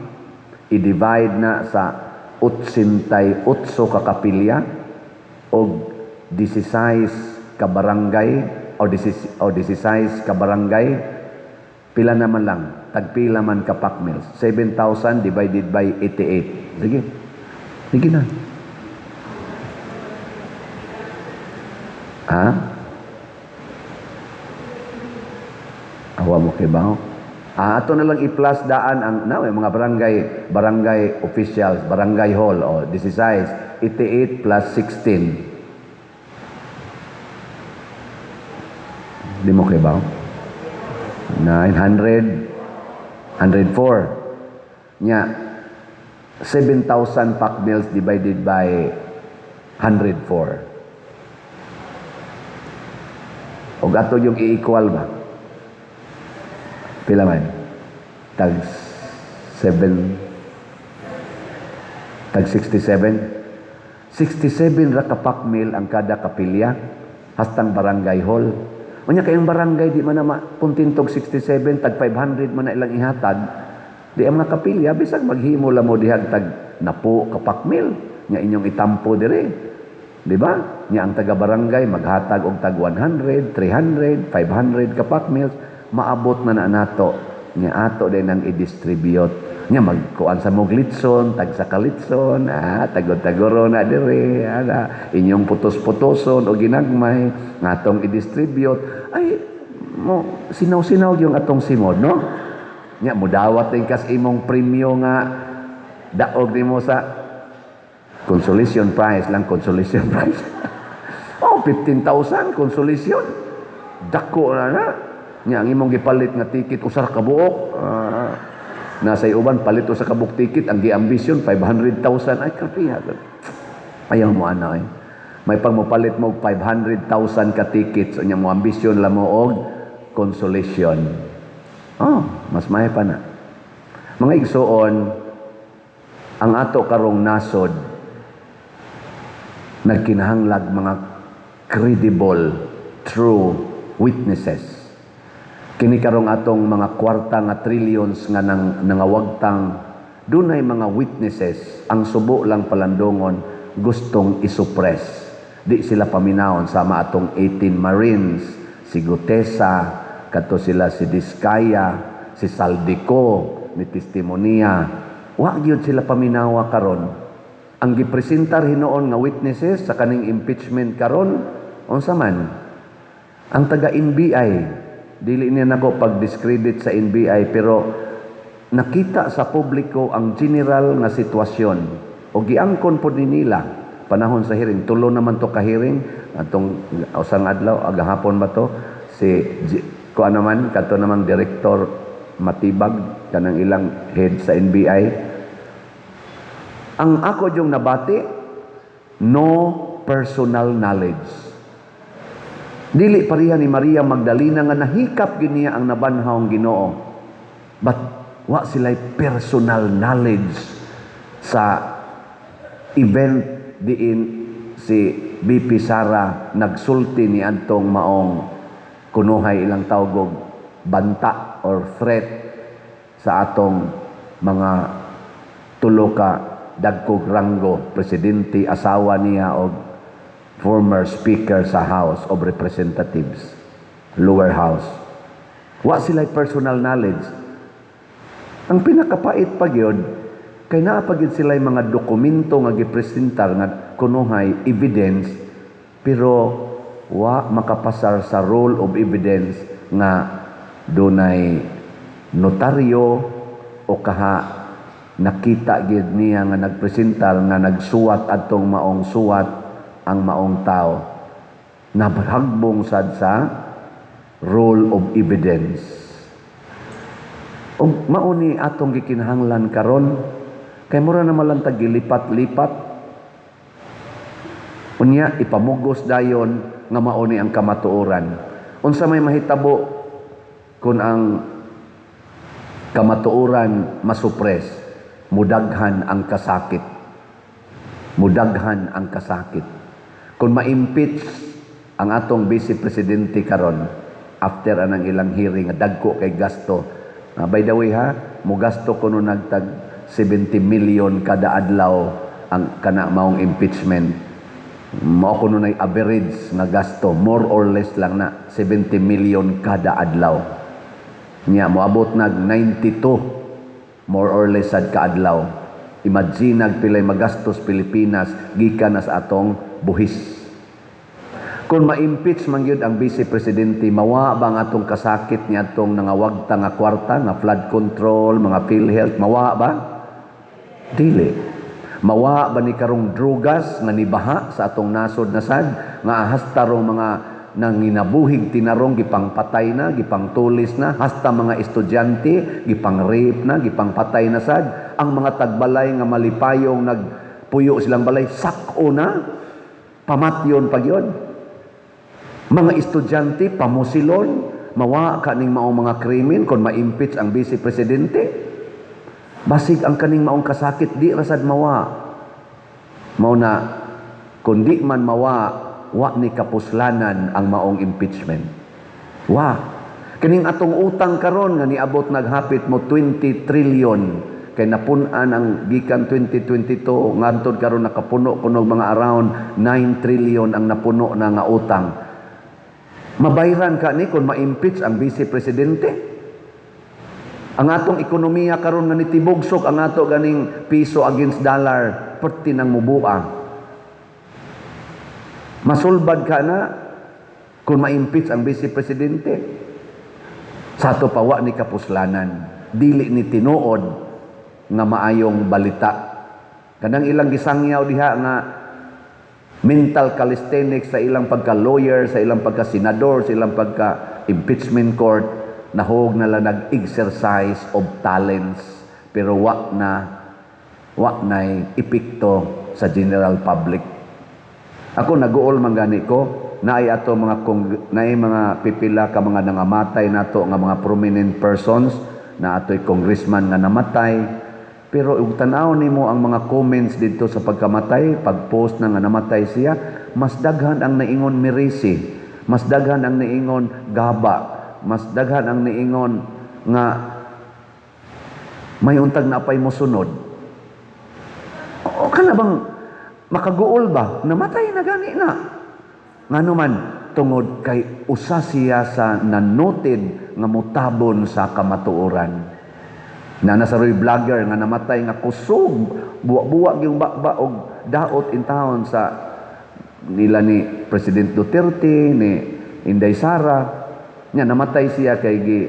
i-divide na sa 88 ka kapilya og 16 ka barangay o 16 ka barangay, pila naman lang, tagpila man ka pack meals? 7,000 divided by 88. Sige. Sige na. Ha? Awa mo kay baho. Ah, ato na lang i-plus daan ang na may mga barangay barangay officials, barangay hall o 16, 88 plus 16. Di mo kay baho? 900, 104. Nya 7,000 pack meals divided by 104. Og ato yung i-equal ba? Pila man? Tag 7, tag 67. 67 ra ka packmill ang kada kapilya hastang barangay hall. Unya kay ang barangay di man na kontentog 67, tag 500 man na ilang ihatag. Di ang mga kapilya bisag maghimo la mo dihag tag napo ka packmill nya inyong itampo dire. Di ba? Nya ang taga barangay maghatag og tag 100, 300, 500 ka packmills, maabot na na nato. Nya ato din ang i-distribute. Nya magkuan sa mog litson, tag sa kalitson, tagod-tagoro na dire, ana, inyong putos-putoson o ginagmay, ngatong i-distribute. Ay, mo sinaw-sinaw yung atong simod, no? Nya mudawat din kas imong premyo nga daog nimo sa consolation prize lang, consolation prize. Oh, 15,000 consolation. Dako na na. Nya ang imong gipalit nga ticket usa ka buok. Nasa uban palit usa ka buok ticket, ang giambisyon 500,000, ay kapiha. Ayaw mo ana eh. May pang mopalit mo 500,000 ka tickets, unya mo ambisyon la mo og consolation. Oh, mas may pa na. Mga igsuon, ang ato karong nasod nagkinahanglag mga credible, true witnesses. Kini karong atong mga kwarta nga trillions nga nang nangawagtang, dunay mga witnesses, ang subo lang palandongon gustong isuppress. Di sila paminawon sama atong 18 Marines, si Guteza, kadto sila si Diskaya, si Zaldy Co ni testimonya. Wa gyud sila paminawa karon. Ang gipresentar hinuon nga witnesses sa kaning impeachment karon, unsa man? Ang taga NBI. Dili niya nako pag-discredit sa NBI, pero nakita sa publiko ang general nga sitwasyon o giangkon pod ni nila panahon sa hearing. Tulo naman to ka hearing atong usang adlaw, agahapon ba to, si kuan naman kadto namang director Matibag, kanang ilang head sa NBI. Ang ako yung nabati, no personal knowledge. Dili pareha ni Maria Magdalena nga nahikap gyud niya ang nabanhawng Ginoo, but wa sila'y personal knowledge sa event diin si VP Sara nagsulti ni adtong maong kunuhay ilang tawgog banta or threat sa atong mga tulo ka dagkog ranggo, presidente, asawa niya og former speaker sa House of Representatives, lower house. Wa sila personal knowledge. Ang pinakapait pa gyud kay naa pa gyud sila mga dokumento nga gipresentar nga kunuhay evidence, pero wa makapasar sa role of evidence nga dunay notaryo o kaha nakita gyud niya nga nagpresentar nga nagsuwat adtong maong suwat ang maong tao. Nahagbong sad sa role of evidence. Ug mao ni atong gikinahanglan karon kay mura na man lang tag gilipat-lipat. Unya ipamugos dayon nga mao ni ang kamatuoran. Unsa may mahitabo kung ang kamatuoran masupres? Mudaghan ang kasakit. Mudaghan ang kasakit. Kung ma-impeach ang atong vice presidente karon after anang ilang hearing nga dagko kay gasto. By the way ha, mugasto kuno nagtag 70 million kada adlaw ang kana maong impeachment. Mao kuno nay average nga gasto, more or less lang na 70 million kada adlaw. Nya moabot nag 92 more or less sad kaadlaw. Imagine nagpilay magastos Pilipinas gikan na sa atong buhis. Kung ma-impeach man gyud ang vice presidente, mawa ba ang atong kasakit ni atong nangawagta nga kwarta, nga flood control, mga PhilHealth, mawa ba? Dili. Mawa ba ni karong drugas nga nibaha sa atong nasod na sad, nga hasta rong mga nanginabuhig tinarong gipangpatay na, gipangtulis na, hasta mga estudyante gipang-rape na, gipangpatay na sad, ang mga tagbalay nga malipayong nagpuyo silang balay, sak-o na, pamatyon pag yun. Mga estudyante pamusilon, mawa kaning maong mga krimen kung ma-impeach ang vice presidente? Basig ang kaning maong kasakit di rasad mawa. Mao na Kung di man mawa, wa ni kapuslanan ang maong impeachment. Wa. Kining atong utang karon nga niabot naghapit mo 20 trillion kay napun-an ang gikan 2022 ngantod karon, nakapuno kuno mga around 9 trillion ang napuno na nga utang. Mabayran ka ni kung ma-impeach ang vice presidente? Ang atong ekonomiya karon nga nitibugsok, ang ato ganing piso against dollar perti nang mubua. Masulbad ka na kung ma-impeach ang vice presidente? Sa ato pa, wa ni kapuslanan. Dili ni tinuod nga maayong balita. Kanang ilang gisangyaw diha nga mental calisthenics sa ilang pagka-lawyer, sa ilang pagka-senador, sa ilang pagka-impeachment court, nahog na lang nag-exercise of talents pero wa na'y epekto sa general public. Ako, naguol man gani ko naay ato mga kong, naay mga pipila ka mga nangamatay nato nga mga prominent persons na atoy congressman nga namatay, pero ug tan-aw nimo ang mga comments didto sa pagkamatay, pag-post na nga namatay siya, mas daghan ang naingon mirisi, mas daghan ang naingon gaba, mas daghan ang niingon nga may untag na apay mo sunod. O kana bang makaguol ba? Namatay na gani na. Ngano man, tungod kay usa siya sa nanoted nga mutabon sa kamatuoran. Na nasa roy vlogger nga namatay nga kusog, buwa-buwa yung bakba og daot in town sa nila ni President Duterte, ni Inday Sara. Nya namatay siya kay gi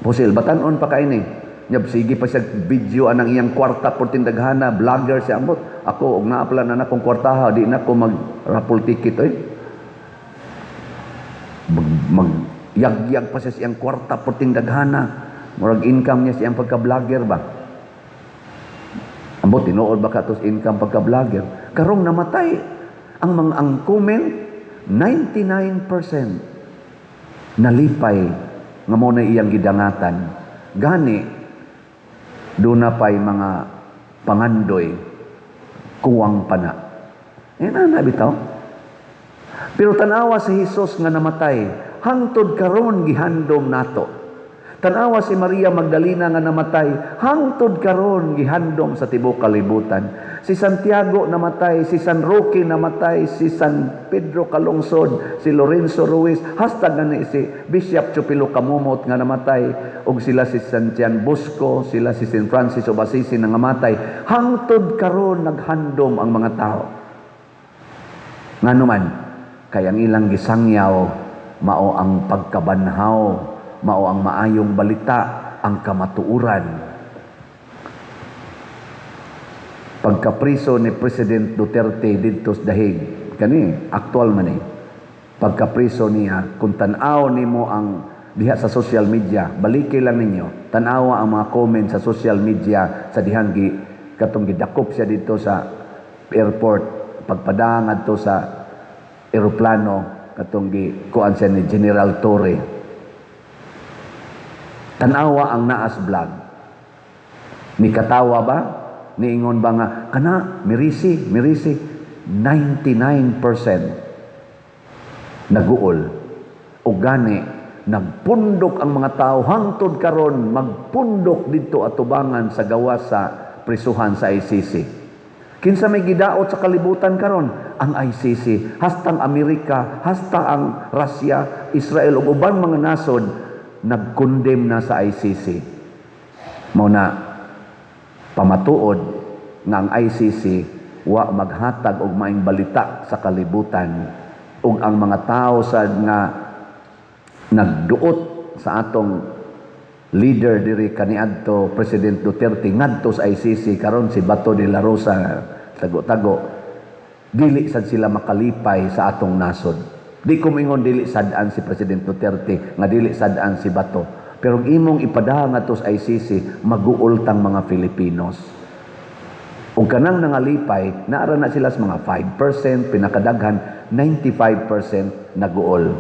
pusil, batanon pa kay ni. Nya sige pa siya video anang iyang kwarta por tindaghana, vlogger siya. Ambot ako, og naa pala na akong kwartaha, di na ko mag raffle ticket oy. Mag yagyag pa siya siyang kwarta por tindaghana. Murag income niya siyang pagka-vlogger ba. Ambot, tinuod ba katos income pagka-vlogger? Karong namatay, ang mga ang comment, 99% nalipay nga mo na iyang gidangatan. Gani, doon na pa'y mga pangandoy, kuwang pa na. Eh, na bitaw. Pero tanawa si Jesus nga namatay, hangtod karon gihandom nato. Tanawa si Maria Magdalena nga namatay, hangtod karon gihandom sa tibuok kalibutan. Si Santiago namatay, si San Roque namatay, si San Pedro Calungsod, si Lorenzo Ruiz, hasta gani si Bishop Chupilo Camomot nga namatay, ug sila si San Juan Bosco, sila si San Francis of Assisi nga namatay, hangtod karon naghandom ang mga tao. Ngano man, kay ang ilang gisangyaw mao ang pagkabanhaw, mao ang maayong balita, ang kamatuoran. Pagkapriso ni President Duterte didto sa Dahig, kani aktual man eh. Pagkapriso niya, kung tan-aw nimo ang diha sa social media, baliki lang ninyo, tan-awa ang mga comment sa social media sa dihang gi katong gidakop siya dito sa airport, pagpadang adto sa eroplano, katong gi kuan siya ni General Torre. Tan-awa ang naas vlog. Ni katawa ba? Niingon ba nga kana mirisi, mirisi? 99% naguol. O gani nagpundok ang mga tao hangtod karon, magpundok didto atubangan sa gawas sa prisuhan sa ICC. Kinsa may gidaot sa kalibutan karon? Ang ICC. Hastang Amerika, hasta ang Russia, Israel ug ubang mga nasod nagkondem na sa ICC. Mao na pamatuod nga ang ICC wa maghatag og maing balita sa kalibutan, ug ang mga tao sad nga nagduot sa atong leader diri kaniadto, President Duterte, ngadto sa ICC karon, si Bato de la Rosa, tago-tago, dili sad sila makalipay sa atong nasod. Di ko moingon dili sad-an si President Duterte, nga dili sad-an si Bato, pero imong ipadala ngadto sa ICC, maguol tang mga Filipinos. Ug kanang nangalipay, naara na sila sa mga 5%, pinakadaghan 95% naguol.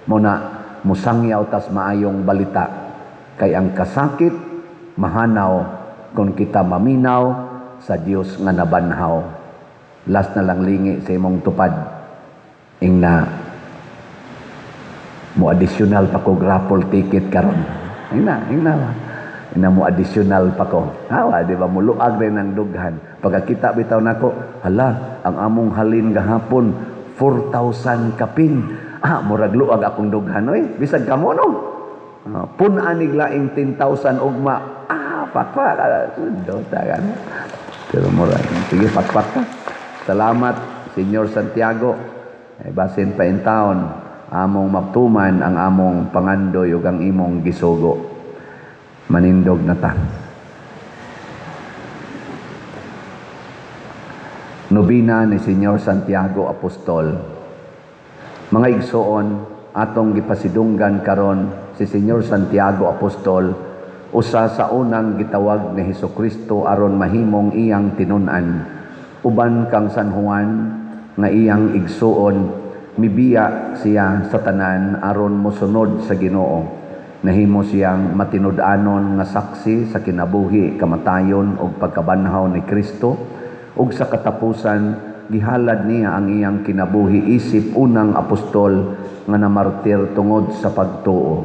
Mo na musangyaw tas maayong balita, kay ang kasakit mahanaw kung kita maminaw sa Dios nga nabanhaw. Last na lang lingi sa imong tupad. Ingna mo additional pa ko raffle ticket karon. Ingna, ingna ba? Ingna mo additional pa ko. Hawa, di ba? Muluag rin ang dughan. Pagkakita bitaw nako, hala, ang among halin gahapon, 4,000 kapin. Ah, murag luag akong dughan, oy. Bisag kamo, no? Pun-an nig laing 10,000 ugma. Ah, pakpak. Ah, dota ka, no? Pero murag, sige, pakpak ka. Salamat, Senyor Santiago. Eh, basin pa in town, among maptuman ang among pangandoy ug ang imong gisugo. Manindog na ta. Nobina ni Senyor Santiago Apostol. Mga igsoon, atong gipasidunggan karon si Senyor Santiago Apostol, usa sa unang gitawag ni Hesukristo aron mahimong iyang tinun-an. Uban kang San Juan nga iyang igsuon, mibiya siya sa tanan aron mosunod sa Ginoo. Nahimo siyang matinud-anon nga saksi sa kinabuhi, kamatayon ug pagkabanhaw ni Kristo, ug sa katapusan gihalad niya ang iyang kinabuhi isip unang apostol nga namartir tungod sa pagtuo.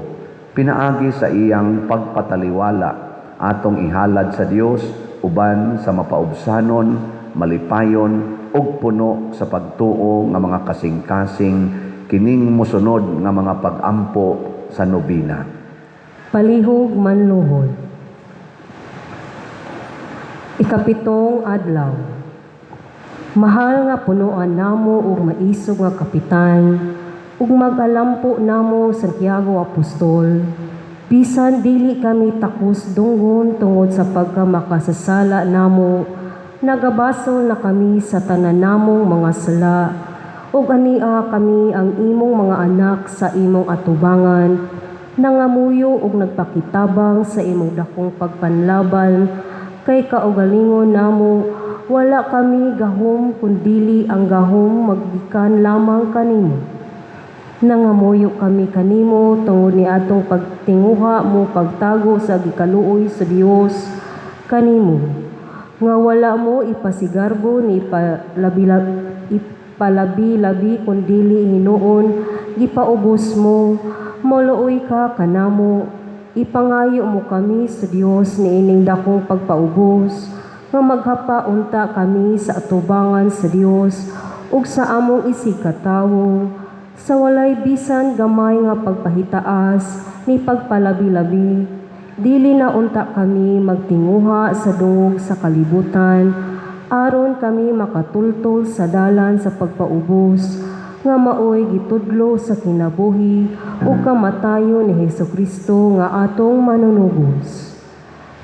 Pinaagi sa iyang pagpataliwala atong ihalad sa Dios uban sa mapaubsanon, malipayon ug puno sa pagtuo nga mga kasing-kasing kining mosunod nga mga pag-ampo sa nobina. Palihog manluhod. Ikapitong adlaw. Mahal nga punuan namo ug maisog nga kapitan ug mag-alampo namo Santiago Apostol, bisan dili kami takos dunggon tungod sa pagkamakasasala namo, nagabasol na kami sa tanan namong mga sala ug ania kami ang imong mga anak sa imong atubangan, nangamuyo ug nagpakitabang sa imong dakong pagpanlaban, kay kaugalingon namo wala kami gahom kundili ang gahom maggikan lamang kanimo. Nangamuyo kami kanimo tungod ni atong pagtinguha mo pagtago sa gikaluoy sa Dios kanimo, nga wala mo ipasigarbo ni ipalabi-labi kundili hinuon gipaubos mo. Moluoy ka kanamo, ipangayo mo kami sa Dios niining dakong pagpaubos, nga maghapa unta kami sa atubangan sa Dios ug sa among isigkatawo, sa walay bisan gamay nga pagpahitaas ni pagpalabi-labi. Dili na unta kami magtinguha sa dungog sa kalibutan, aron kami makatultol sa dalan sa pagpaubos nga maoy gitudlo sa kinabuhi ug kamatayon ni Hesukristo nga atong manunubos.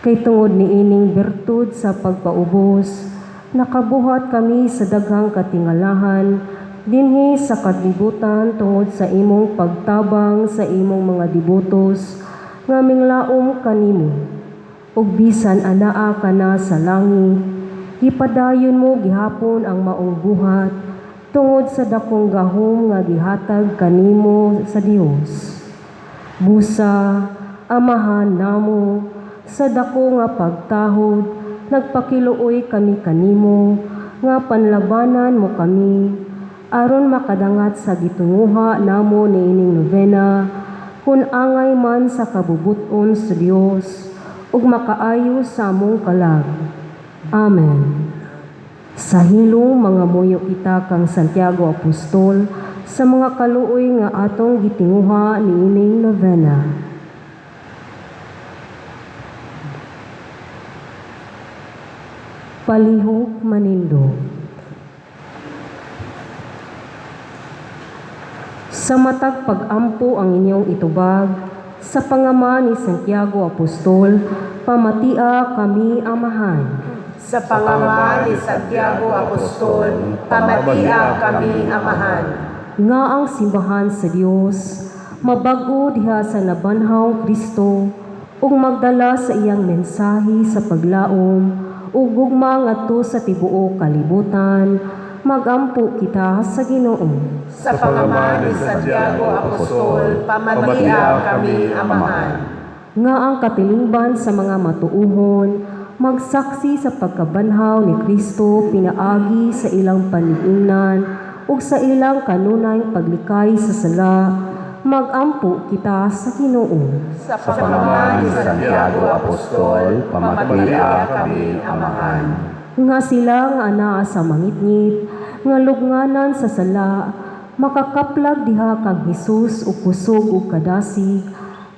Kay tungod niining bertud sa pagpaubos, nakabuhat kami sa daghang katingalahan dinhi sa kalibutan tungod sa imong pagtabang sa imong mga debotos nga minglaom kanimo. Ug bisan anaa ka na sa langit, gipadayon mo gihapon ang maong buhat tungod sa dakong gahom nga gihatag kanimo sa Dios. Busa, Amahan namo, sa dako nga pagtahod, nagpakiluoy kami kanimo, nga panlabanan mo kami, aron makadangat sa gitunguha namo niining novena, kun angay man sa kabubuton sa Dios, ug makaayo sa among kalag. Amen. Sa hilong mangamuyo kita kang Santiago Apostol sa mga kaluoy nga atong gitinguha niining novena. Palihog manindog. Sa matag pag-ampo ang inyong itubag, sa pangama ni Santiago Apostol, pamatia kami, Amahan. Sa pangama ni Santiago Apostol, pamatia kami, Amahan. Nga ang simbahan sa Dios mabag-o diha sa nabanhaw Kristo ug magdala sa iyang mensahe sa paglaom ug gugma ngadto sa tibuok kalibutan, magampo kita sa Ginoo. Sa pangama ni Santiago Apostol, pamatia kami, Amahan. Nga ang katilingban sa mga matuohon Magsaksi sa pagkabanhaw ni Kristo pinaagi sa ilang paningnan ug sa ilang kanunayng paglikay sa sala, magampo kita sa Ginoo. Sa Sa pangama ni Santiago Apostol, pamatia kami, Amahan. Nga sila nga anaa sa mangitngit, nga lugnanan sa sala, makakaplag diha kang Hesus ug kusog ug kadasig,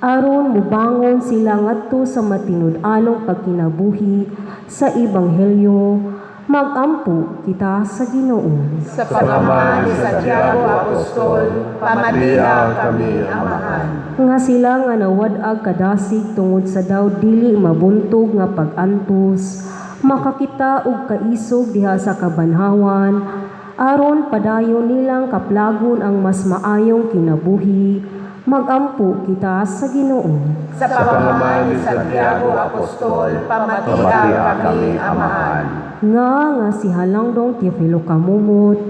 aron mubangon sila ngadto sa matinud-anong pagkinabuhi sa ebanghelyo, magampo kita sa Ginoo. Sa pangama ni Santiago Apostol, pamatia kami, Amahan. Nga sila nga nawad-ag kadasig tungod sa daw dili mabuntog nga pag-antos, makakita og kaisog diha sa kabanhawan, aron padayon nilang kaplagon ang mas maayong kinabuhi, magampo kita sa Ginoo. Sa pangama ni Santiago Apostol, pamatia Pamatia kami, Amahan. Nga nga si Halangdong Teofilo Kamumot,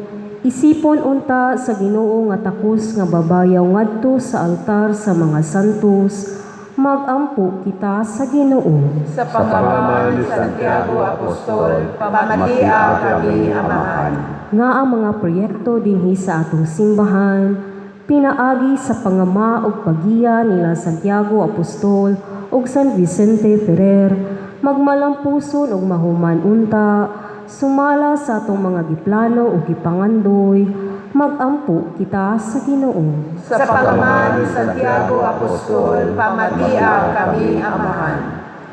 isipon unta sa Ginoo nga takos nga babayaw ngadto sa altar sa mga santos, magampo kita sa Ginoo. Sa pangama ni Santiago Apostol, pamatia kami, Amahan. Nga ang mga proyekto dinhi sa atong simbahan pinaagi sa pangama ug paggiya nila Santiago Apostol ug San Vicente Ferrer magmalampuson ug mahuman unta sumala sa atong mga giplano ug gipangandoy, magampo kita sa Ginoo. Sa pangama ni Santiago Apostol, pamatia kami, Amahan.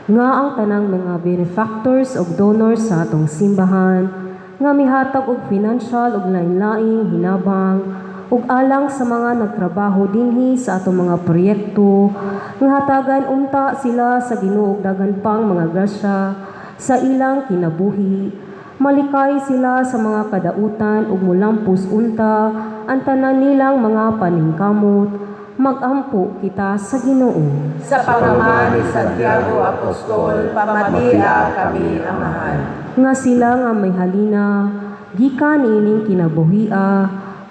Nga ang tanang mga benefactors ug donors sa atong simbahan nga mihatag og financial ug lain-laing hinabang ug alang sa mga nagtrabaho dinhi sa atong mga proyekto, nga hatagan unta sila sa Ginoo og daghan pang mga grasya sa ilang kinabuhi, malikay sila sa mga kadautan ug mulampos unta ang tanan nilang mga paningkamot, magampo kita sa Ginoo. Sa pangama ni Santiago Apostol, pamatia kami, Amahan. Nga sila nga may halina gikan niining kinabuhia,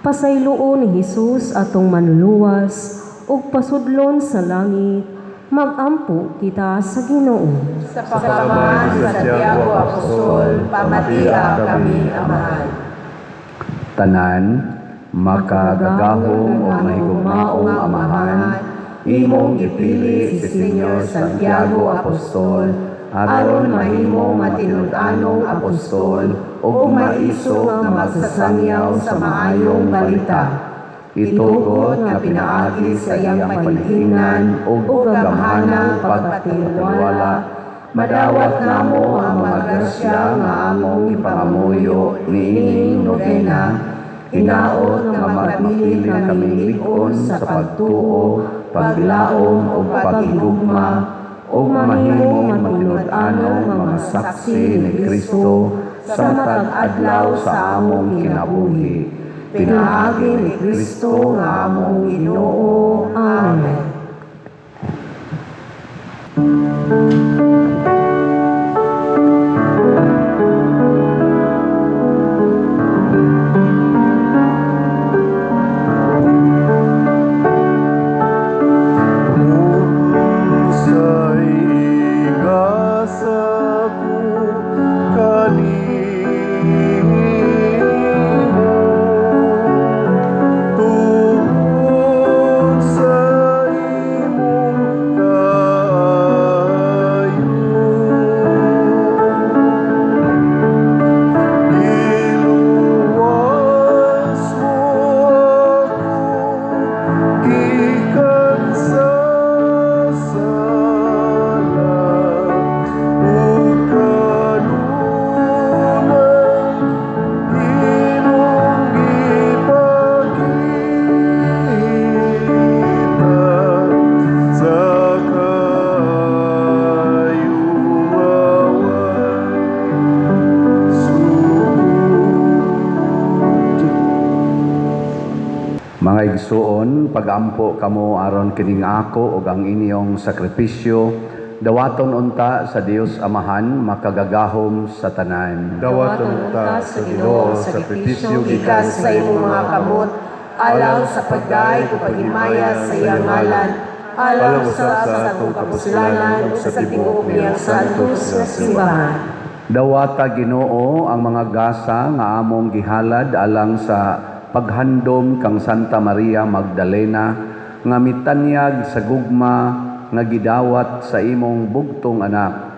pasayloon ni Hesus atong manluluwas ug pasudlon sa langit, magampo kita sa Ginoo. Sa pangama ni Santiago Apostol, pamatia kami, Amahan. Tanan, makagagahom o mahigugmaong Amahan, imong gipili si Senyor Santiago Apostol aron mahimong matinud-anong apostol ug maisog nga magsasangyaw sa maayong balita. Itugot nga pinaagi sa iyang paningnan ug gamhanang pagpatiwala, madawat namo ang mga grasya nga among gipangamuyo niining nobena. Hinaot nga magmapili kaming lig-on sa pagtuo, paglaom ug paghigugma ug mahimong matinud-anong mga saksi ni Kristo sa matag adlaw sa among kinabuhi. Pinaagi ni Kristo nga among Ginoo. Amen. Unsay igasa ko kanimo tungod sa imong kaayo? Giluwas mo ako gikan sa sala ug kanunay imong gipakita sa kaayo nga way sukod. Mga igsuon, pagampo kamo aron kining ako ug ang inyong sakripisyo dawaton unta sa Dios Amahan makagagahom sa tanan. Dawaton ta sa Ginoo ang sakripisyo Gikan sa imong mga kamot, alang sa pagdayeg ug paghimaya sa iyang ngalan, Alang usab sa atong kapuslanan ug sa tibuok niyang santos nga simbahan. Dawata, Ginoo, ang mga gasa nga among gihalad alang sa paghandom kang Santa Maria Magdalena nga mitanyag sa gugma nga gidawat sa imong bugtong anak.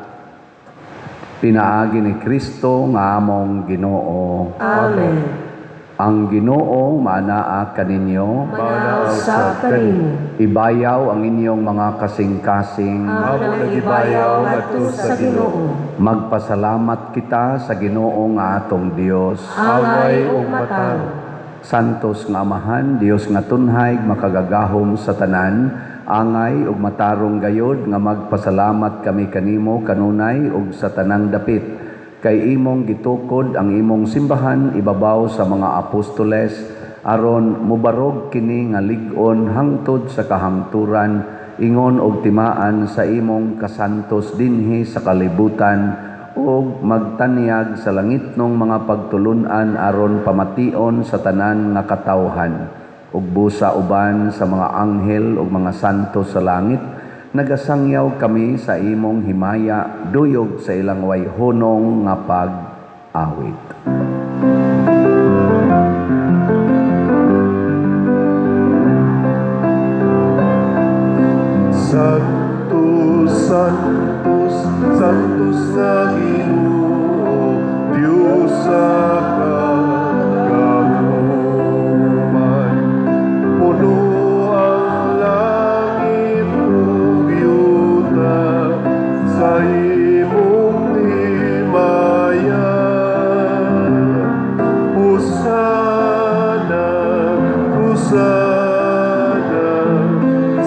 Pinaagi ni Kristo nga among Ginoo. Amen. Ang Ginoo maanaa kaninyo. Maanaa usab kanimo. Ibayaw ang inyong mga kasing-kasing. Amo Amo nang gibayaw ngadto sa Ginoo. Magpasalamat kita sa Ginoo nga atong Dios. Angay ug matarong. Santos nga Amahan, Dios nga tunhay, makagagahom sa tanan, angay ug matarong gayod nga magpasalamat kami kanimo kanunay ug sa tanang dapit. Kay imong gitukod ang imong simbahan ibabaw sa mga apostoles aron mubarog kini nga lig-on hangtod sa kahangturan ingon og timaan sa imong kasantos dinhi sa kalibutan ug magtanyag sa langitnong mga pagtulun-an aron pamation sa tanan nga katawhan. Ug busa uban sa mga anghel ug mga santo sa langit, nagasangyaw kami sa imong himaya duyog sa ilang wayhunong nga pag-awit. Santo, Santos, Santos na Ginoo, Diyos sa kagahuman. Puno ang langit ug yuta sa imong himaya. Hosana, Hosana,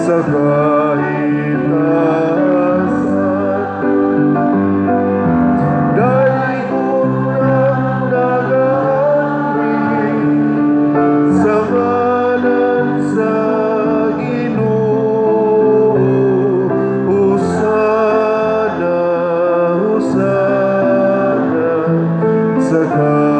sa kahitasan. Daygon ang nagaanhi sa ngalan sa Ginoo. Hosana, Hosana, sa kahitasan.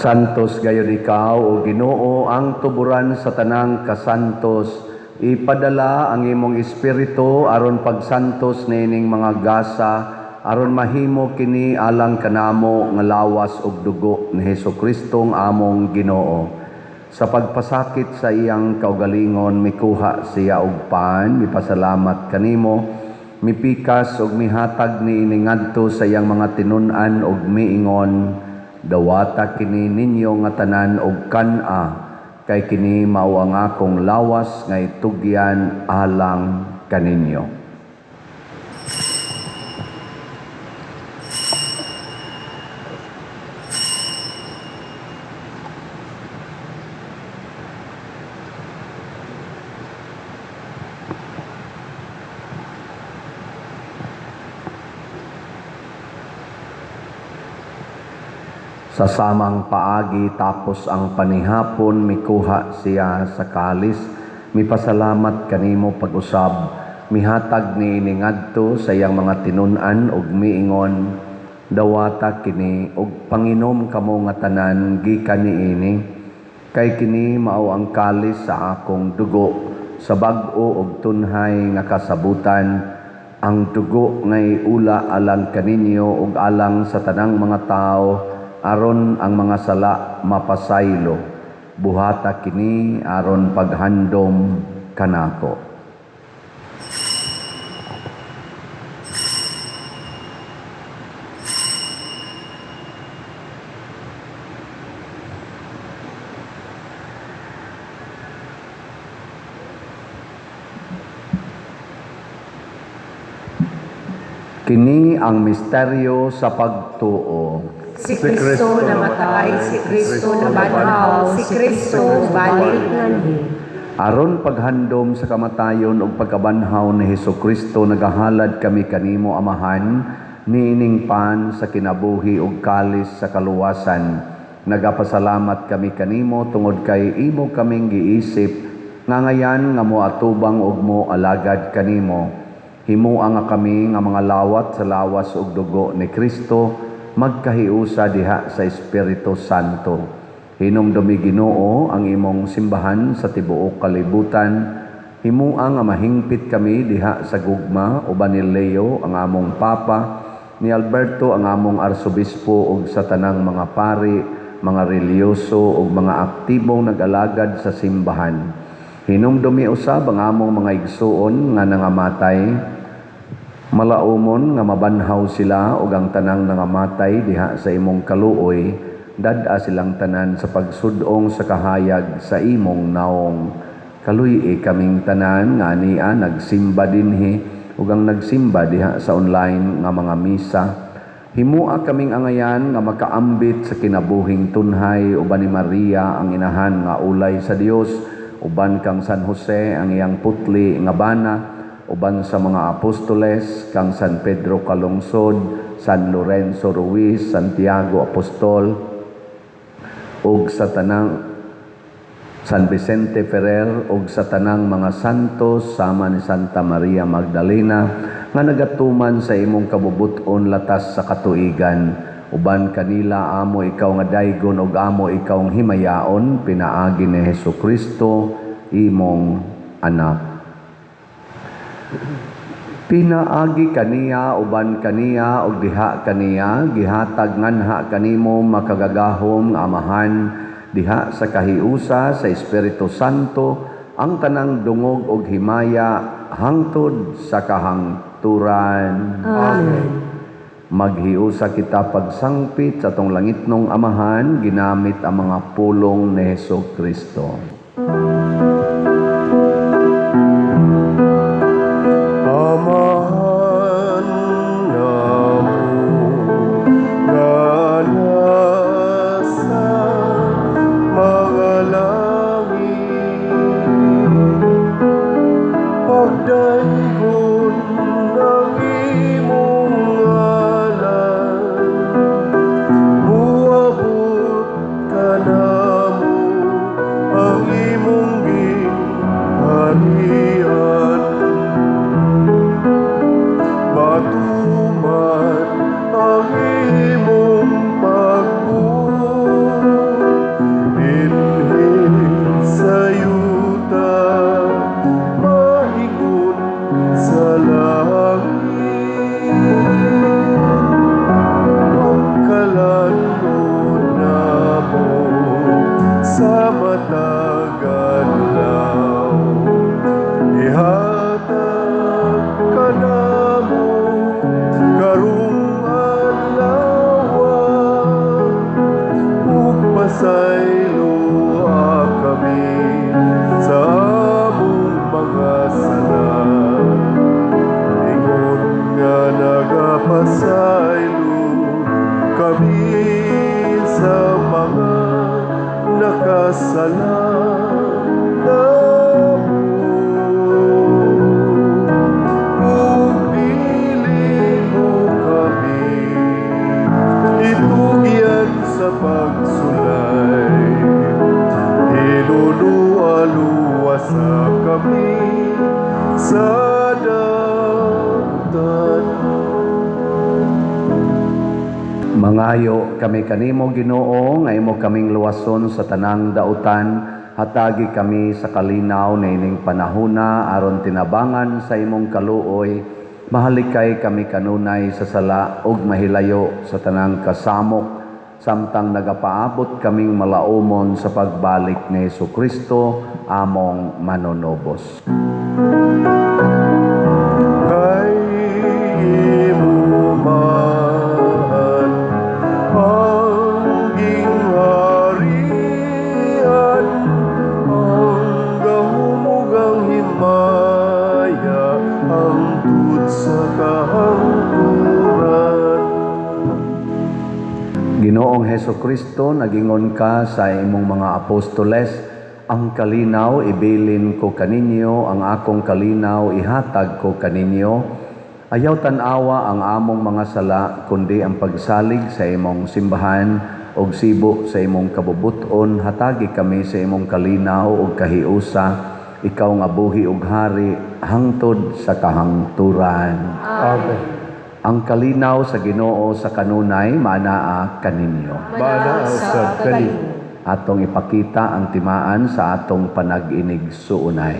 Santos gayon ikaw, O Ginoo, ang tuburan sa tanang kasantos. Ipadala ang imong espiritu aron pagsantos niining mga gasa, aron mahimo kini alang kanamo nga lawas ug dugo ni Hesus Kristong among Ginoo. Sa pagpasakit sa iyang kaugalingon, mikuha siya og pan, mipasalamat kanimo, mipikas ug mihatag niini ngadto sa iyang mga tinun-an ug miingon, "Dawata kini ninyo nga tanan og kan-a, kay kini mao ang akong lawas nga itugyan alang kaninyo." Sa samang paagi tapos ang panihapon, mikuha siya sa kalis, mipasalamat kanimo pag-usab, mihatag niini ngadto sa iyang mga tinun-an ug miingon, "Dawata kini ug panginom kamo nga tanan gikan niini, kay kini mao ang kalis sa akong dugo sa bag-o ug tunhay nga kasabutan, ang dugo nga iula alang kaninyo ug alang sa tanang mga tawo aron ang mga sala mapasaylo. Buhata kini aron paghandom kanako." Kini ang misteryo sa pagtuo. Si Kristo namatay, si Kristo nabanhaw, si Kristo balik nganhi. Aron paghandom sa kamatayon ug pagkabanhaw ni Hesus Kristo, nagahalad kami kanimo, Amahan, niining pan sa kinabuhi ug kalis sa kaluwasan. Nagapasalamat kami kanimo tungod kay imo kaming giisip nga ngayan nga moatubang ug mo alagad kanimo. Himoa nga kami nga mga lawat sa lawas ug dugo ni Kristo. magkahiusa diha sa Espiritu Santo. Hinumdumi, Ginoo, ang imong simbahan sa tibuok kalibutan. Himua nga mahingpit kami diha sa gugma uban ni Leo ang among Papa, ni Alberto ang among Arsobispo ug sa tanang mga pari, mga relihiyoso ug mga aktibong nag-alagad sa simbahan. Hinumdumi usab ang among mga igsuon nga nangamatay. Malaumon nga mabanhaw sila ug ang tanang nangamatay diha sa imong kaluoy, dad-a silang tanan sa pagsud-ong sa kahayag sa imong naong. Kaluy-i kaming tanan nga ania nagsimba dinhi ug ang nagsimba diha sa online nga mga misa. Himua kaming angayan nga makaambit sa kinabuhing tunhay uban ni Maria ang inahan nga ulay sa Dios, uban kang San Jose ang iyang putli nga bana, uban sa mga apostoles, kang San Pedro Calungsod, San Lorenzo Ruiz, Santiago Apostol, ug sa tanang San Vicente Ferrer ug sa tanang mga santos sama ni Santa Maria Magdalena nga nagatuman sa imong kabubut-on latas sa katuigan. Uban kanila amo ikaw nga daygon ug amo ikaw nga himayaon pinaagi ni Hesus Kristo, imong anak. Pinaagi kaniya, uban kaniya ug diha kaniya, gihatag nganha kanimo makagagahom nga Amahan diha sa kahiusa sa Espiritu Santo ang tanang dungog ug himaya hangtod sa kahangturan. Amen. Maghiusa kita pagsangpit sa atong langitnong Amahan ginamit ang mga pulong ni Hesus Kristo. Amahan namo nga nasa mga langit, pagdaygon ang imong ngalan, muabot kanamo ang imong gingharian, matuman ang imong pagbuot dinhi sa yuta maingon sa langit. Pagkalan-on namo sa matag adlaw, ihatag kanamo karong adlaw, ug pasayloa kami sa among mga sala, ingon nga nagapasaylo kami sa mga nakasala namo, ug dili mo kami itugyan sa pagsulay, hinunoa luwasa kami sa dautan. Mangayo kami kanimo, Ginoo, nga imo kaming luwason sa tanang dautan. Hatagi kami sa kalinaw niining panahona aron tinabangan sa imong kaluoy, mahalikay kami kanunay sa sala ug mahilayo sa tanang kasamok samtang nagapaabot kaming malaumon sa pagbalik ni Hesus Kristo among manunubos. Kay imo man ang gingharian, ang gahom ug ang himaya hangtod sa kahangturan. Ginoong Heso Kristo, nagingon ka sa imong mga apostoles, "Ang kalinaw ibilin ko kaninyo, ang akong kalinaw ihatag ko kaninyo." Ayaw tan-awa ang among mga sala, kundi ang pagsalig sa imong simbahan ug sibo sa imong kabubuton, hatagi kami sa imong kalinaw ug kahiusa, ikaw nga buhi ug hari hangtod sa kahangturan. Amen. Ang kalinaw sa Ginoo sa kanunay maanaa kaninyo. Maanaa sad kanimo. Atong ipakita ang timaan sa atong panag-inigsuonay.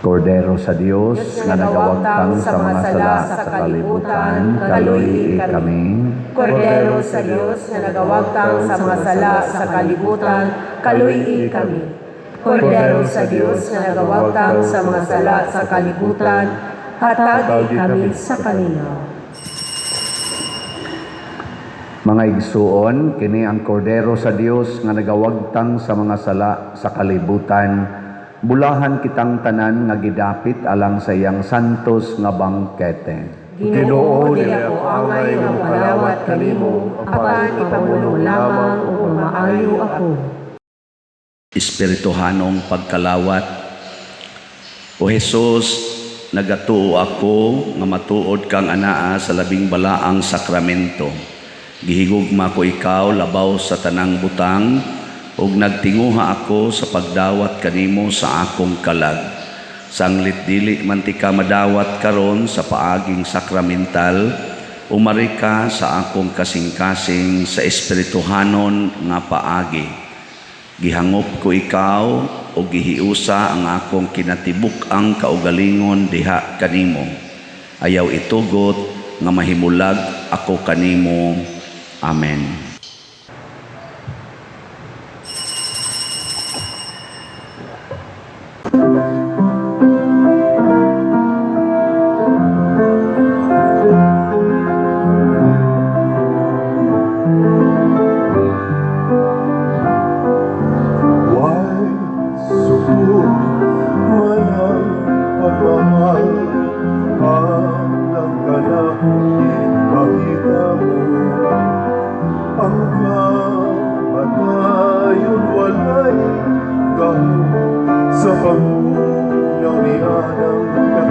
Kordero sa Dios nga nagawagtang sa mga sala sa kalibutan, kaluy-i kami. Kordero sa Dios nga nagawagtang sa mga sala sa kalibutan, kaluy-i kami. Kordero sa Dios nga nagawagtang sa mga sala sa kalibutan, hatagi kami sa kalinaw. Mga igsuon, kini ang kordero sa Dios nga nagawagtang sa mga sala sa kalibutan. Bulahan kitang tanan nga gidapit alang sa iyang santos nga bangkete. Ginoo, dili ako angay nga mokalawat kanimo, apan ipamulong lamang ug maayo ako. Espirituhanong pagkalawat. O Hesus, nagatuo ako nga matuod kang anaa sa labing balaang sakramento. Gihigugma ko ikaw labaw sa tanang butang ug nagtinguha ako sa pagdawat kanimo sa akong kalag. Sanglit dili man ti ka madawat karon sa paaging sakramental, umari ka sa akong kasing-kasing sa espirituhanon nga paagi. Gihangop ko ikaw o gihiusa ang akong kinatibuk-ang kaugalingon diha kanimo. Ayaw itugot nga mahimulag ako kanimo. Amen. Why sukod man ang pagmamahal alang kanako ipakita mo ang kamatayon walay gahom sa pagpunaw ni anang katong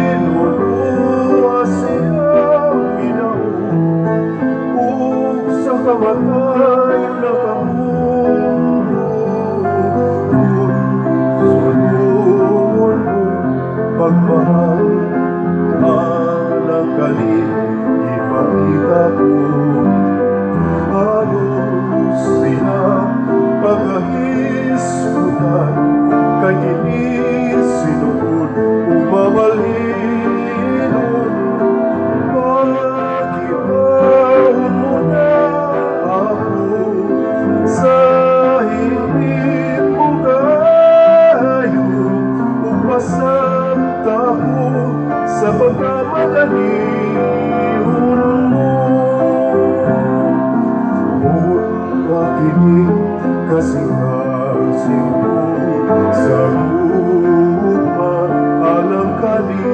Inuluwa siyang ginaw ug sa kamatayon nakamundo. Sulungon mo pagmahal alang kanimo ipakita ko halos sila pagahisgutan kay kini sinuod ug mamalhinon. Pagitaon mo na ako sa himit mo kayo ug masabta ko sa pagkamadalihon mo. Buot kini kasing-kasing ko sa gugma alang kanimo.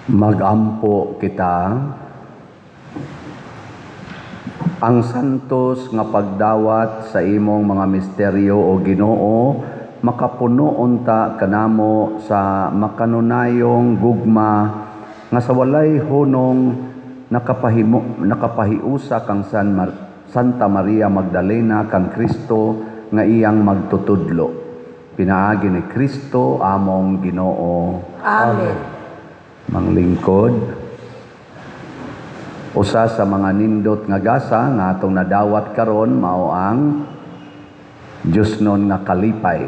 Magampo kita. Ang santos nga pagdawat sa imong mga misteryo, o Ginoo, makapuno unta kanamo sa makanunayong gugma nga sa walay hunong nakapahimo nakapahiusa kang Santa Maria Magdalena kang Kristo nga iyang magtutudlo, pinaagi ni Kristo among Ginoo. Amen. Manglingkod, usa sa mga nindot nga gasa nga atong nadawat karon mao ang Diyosnon nga kalipay,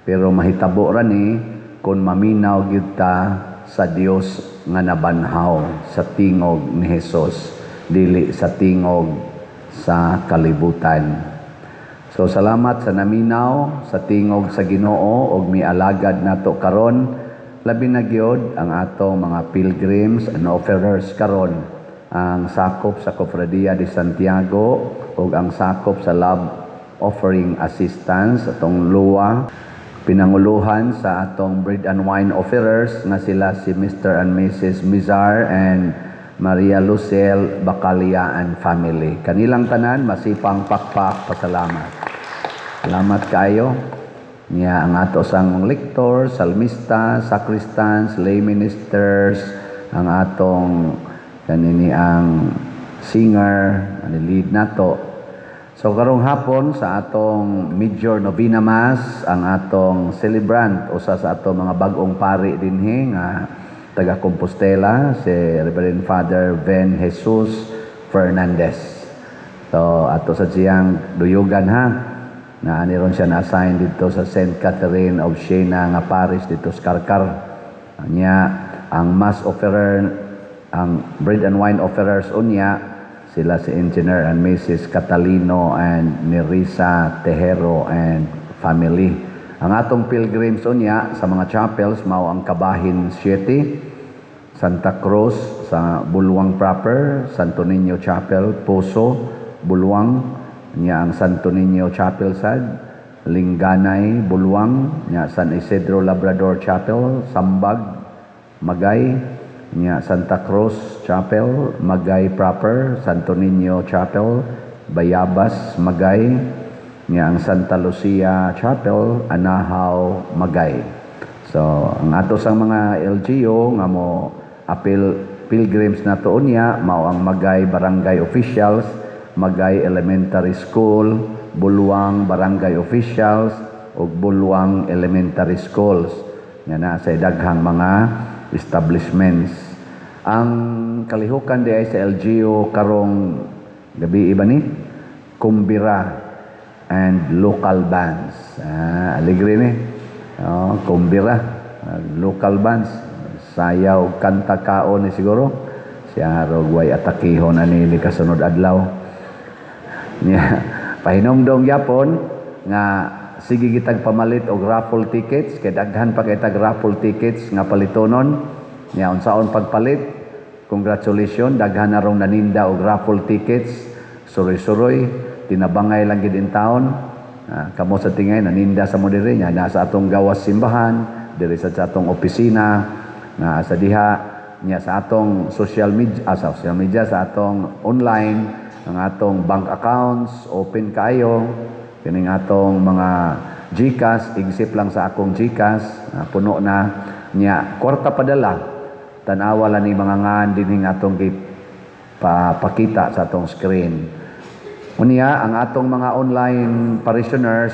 pero mahitabo ra ni kung maminaw gyud ta sa Dios nga nabanhaw sa tingog ni Hesus, dili sa tingog sa kalibutan. So salamat sa naminaw sa tingog sa Ginoo ug mialagad nato karon, labi na gyud ang atong mga pilgrims and offerers karon, ang sakop sa Cofradia de Santiago ug ang sakop sa Love Offering Assistance, atong LUA, pinanguluhan sa atong bread and wine offerers nga sila si Mr. and Mrs. Mizar and Maria Lucel Bacalia and family. Kanilang tanan, masipang pakpak pasalamat. Salamat kayo. Niya ang ato sang lector, salmista, sacristans, lay ministers, ang atong kanini ang singer, ang lead nato. So karong hapon sa atong Major Novena Mass, ang atong celebrant usa sa atong mga bag-ong pari dinhi nga taga Compostela, si Reverend Father Ben Jesus Fernandez. So ato sa siyang duyugan ha, na ani ron siya na-assign dito sa St. Catherine of Siena nga parish dito sa Carcar. Nya ang mass offerer, ang bread and wine offerers unya sila si Engineer and Mrs. Catalino and Nerissa Tejero and family. Ang atong pilgrims unya sa mga chapels mao ang Kabahin 7, Santa Cruz sa Bulwang proper, Santo Niño Chapel, Poso, Bulwang, nya ang Santo Niño Chapel sad, Lingganay, Bulwang, nya San Isidro Labrador Chapel, Sambag, Magay, nya Santa Cruz Chapel, Magay proper, Santo Niño Chapel, Bayabas, Magay, nya ang Santa Lucia Chapel, Anahaw, Magay. So, ang ato sang mga LGU nga mo apil pilgrims nato unya mao ang Magay Barangay Officials, Magay Elementary School, Bulwang Barangay Officials ug Bulwang Elementary Schools. Nga na sa daghang mga establishments. Ang kalihukan di ay sa LGU karong gabi iba ni Kumbira and local bands. Ah, aligre ni. Oh, kumbira, local bands. Sayaw, kanta kaon ni siguro. Siya rog way atakihon ani ni kasunod adlaw. Nya pahinomdom gyapon nga sige gitag pamalit og raffle tickets kay daghan pa kay tag raffle tickets nga palitonon. Nya unsaon pagpalit? Congratulations, daghan na rong naninda og raffle tickets. Suroy-suroy, tinabangay lang gid in taon. Ah, kamo sa tingay naninda sa mo diri, nya nasa atong gawas simbahan, diri sa atong opisina, na sa diha nya sa atong social media, sa social media, sa atong online, ang atong bank accounts open kayo, kining atong mga GCash, igsip lang sa akong GCash, puno na. Nya kwarta padala, tan-awa lang ni mga ngan dinhing atong pakita sa atong screen. Unya ang atong mga online parishioners,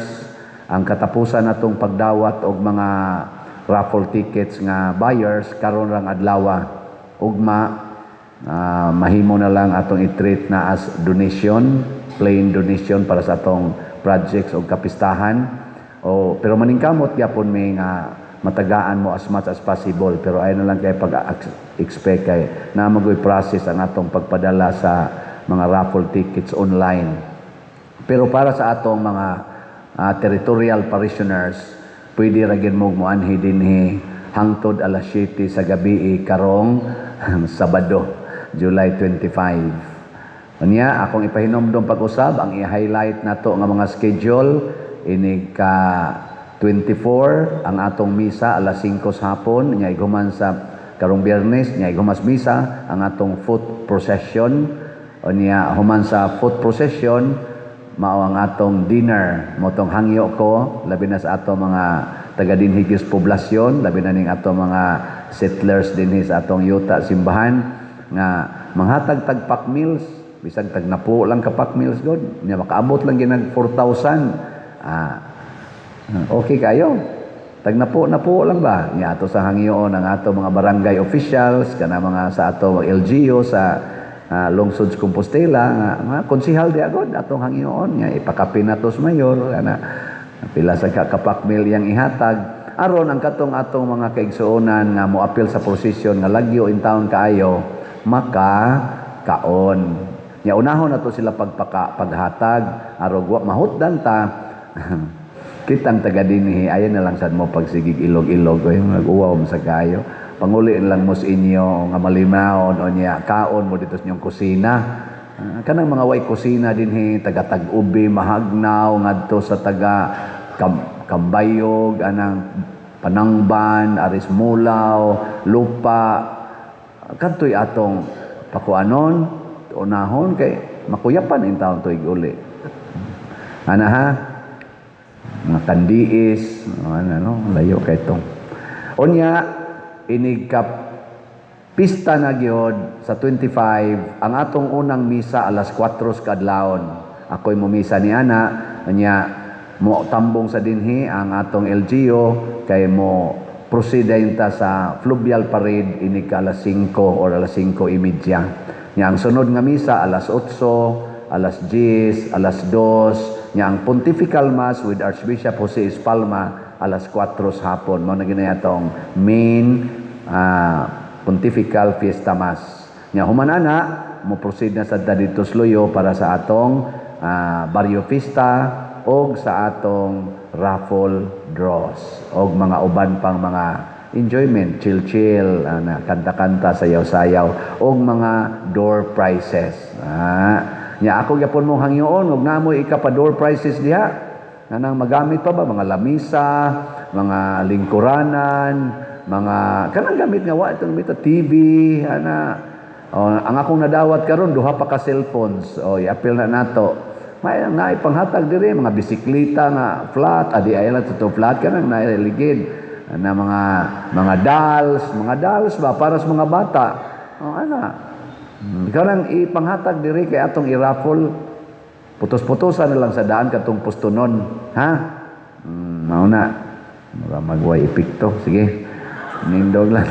ang katapusan natong pagdawat og mga raffle tickets nga buyers karon rang adlawa. Ugma mahimo na lang atong i-treat na as donation, plain donation para sa atong projects o kapistahan. O pero maningkamot gyapon mi nga matagaan mo as much as possible, pero ayon na lang kay pag-expect kay na magoy process ang atong pagpadala sa mga raffle tickets online. Pero para sa atong mga territorial parishioners, pwede ra gyud mo moanhi dinhi hangtod alas 7 sa gabi karong Sabado, July 25. Unya, akong ipahinomdom pag-usab ang i-highlight nato nga mga schedule ini ka 24, ang atong misa alas 5 sa hapon, nya iguman sa karong Biyernes, nya igumas misa ang atong foot procession. Unya human sa foot procession mao ang atong dinner. Motong hangyo ko labi na sa atong mga taga dinhi poblasyon, labi na ning atong mga settlers dinhi sa atong yuta simbahan, nga manghatag tag pack meals, bisag tag napo lang ka pack meals god, nya makaabot lang ginag 4,000. Ah, okay kayo, tag napo napo lang ba. Nya ato sa hangyoon ang ato mga barangay officials, kana mga sa ato LGU sa lungsod sa Compostela, nga mga konsihal di agod atong hangyoon nga ipakapin nato sa mayor kana pila sa ka pack meal yang ihatag, aron ang katong atong mga kaigsuonan nga moapil sa procession nga lagyo in town kaayo maka kaon. Nya unahon nato sila pagpaka paghatag aron wa mahutdan ta. Kitang taga dinhi, ayan na lang sad mo pagsigig ilog-ilog oy, mag-uwaw mo sa kayo, panguli lang mo sa inyo nga malimawon o niya kaon mo dito sa inyong kusina. Ah, kanang mga way kusina dinhi, taga Tag-ubi, Mahagnaw, ngadto sa taga Kambayog, anang Panangban, Aris Mulaw, Lupa, kadto'y atong pakuanon, unahon kay makuyapan in taon tuig uli. Ana ha? Mga kandiis, ano, ano, layo kay itong. Unya, inig ka pista na gyud sa 25, ang atong unang misa alas 4 sa kadlawon. Ako'y mumisa ni ana, unya mo tambong sa dinhi ang atong LGU kay mo proceed ta sa fluvial parade inig ka alas 5 or alas 5:30. Nya ang sunod nga misa alas 8, alas 10, alas 2, nya ang pontifical mass with Archbishop Jose Espalma alas 4 sa hapon. Mao na gyud atong main pontifical fiesta mass. Nya human ana, mo proceed na sad ta didto sa Luyo para sa atong barrio fiesta og sa atong raffle draws og mga uban pang mga enjoyment, chill chill, ana, kanta-kanta, sayaw-sayaw og mga door prizes. Nya ako gyapon mo hangyoon og namoy ika pa door prizes diha. Nanang magamit pa ba mga lamisa, mga lingkuranan, mga kanang gamit nga wa itong gamit TV, ana. O, ang akong nadawat karon duha pa ka cellphones. O, i-appeal na nato. May naay panghatag diri mga bisikleta nga flat, adi ay lang to flat kanang nailigid na mga dolls ba para sa mga bata. O ana. Ikaw lang ipanghatag diri kay atong i-raffle. Putos-putosan na lang sa daan katong pustonon, ha? Mao na. Mura magway epekto. Sige. Nindog lang.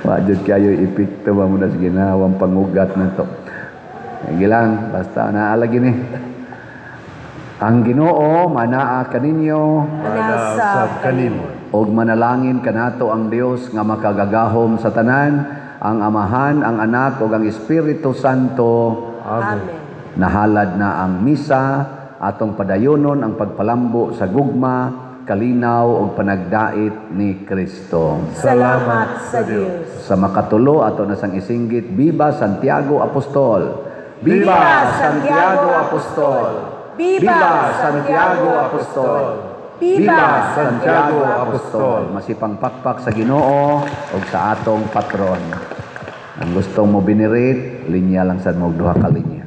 Wa jud kayo epekto ba mo na sa ginawang pangugat na to. Sige lang, basta naalagi ni. Ang Ginoo manaa kaninyo Manasab kanimo. og manalangin kanato ang Dios nga makagagahom sa tanan, ang Amahan, ang Anak ug ang Espiritu Santo. Amen. Nahalad na ang misa, atong padayonon ang pagpalambo sa gugma, kalinaw ug panagdait ni Kristo. Salamat sa Dios. Sa makatulo ato na sang isinggit, Viva Santiago Apostol. Viva Santiago Apostol! Viva Santiago Apostol! Viva Santiago Apostol! Masipang pakpak sa Ginoo ug sa atong patron. Ang gustong mo binirit, linya lang sad mo og duha ka linya.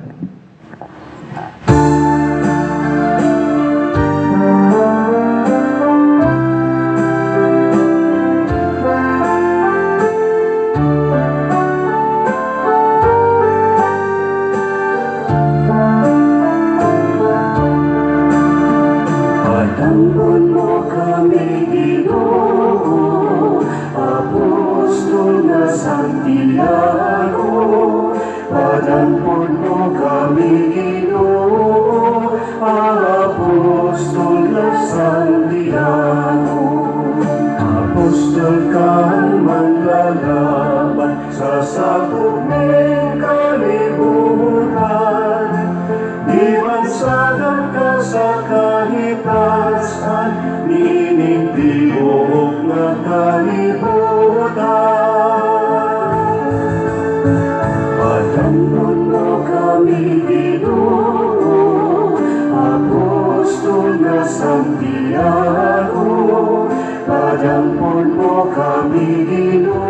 Padampon mo kami, Ginoo, Apostol na Santiago. Padampon mo kami, Ginoo, Apostol na Santiago. Apostol kang manlalaban sa sakop ning kalibutan. Di bansagan ka sa kahitasan, nining tibuok nga kalibutan. Padampon mo kami, Ginoo, Apostol na Santiago. Padampon mo kami, Ginoo.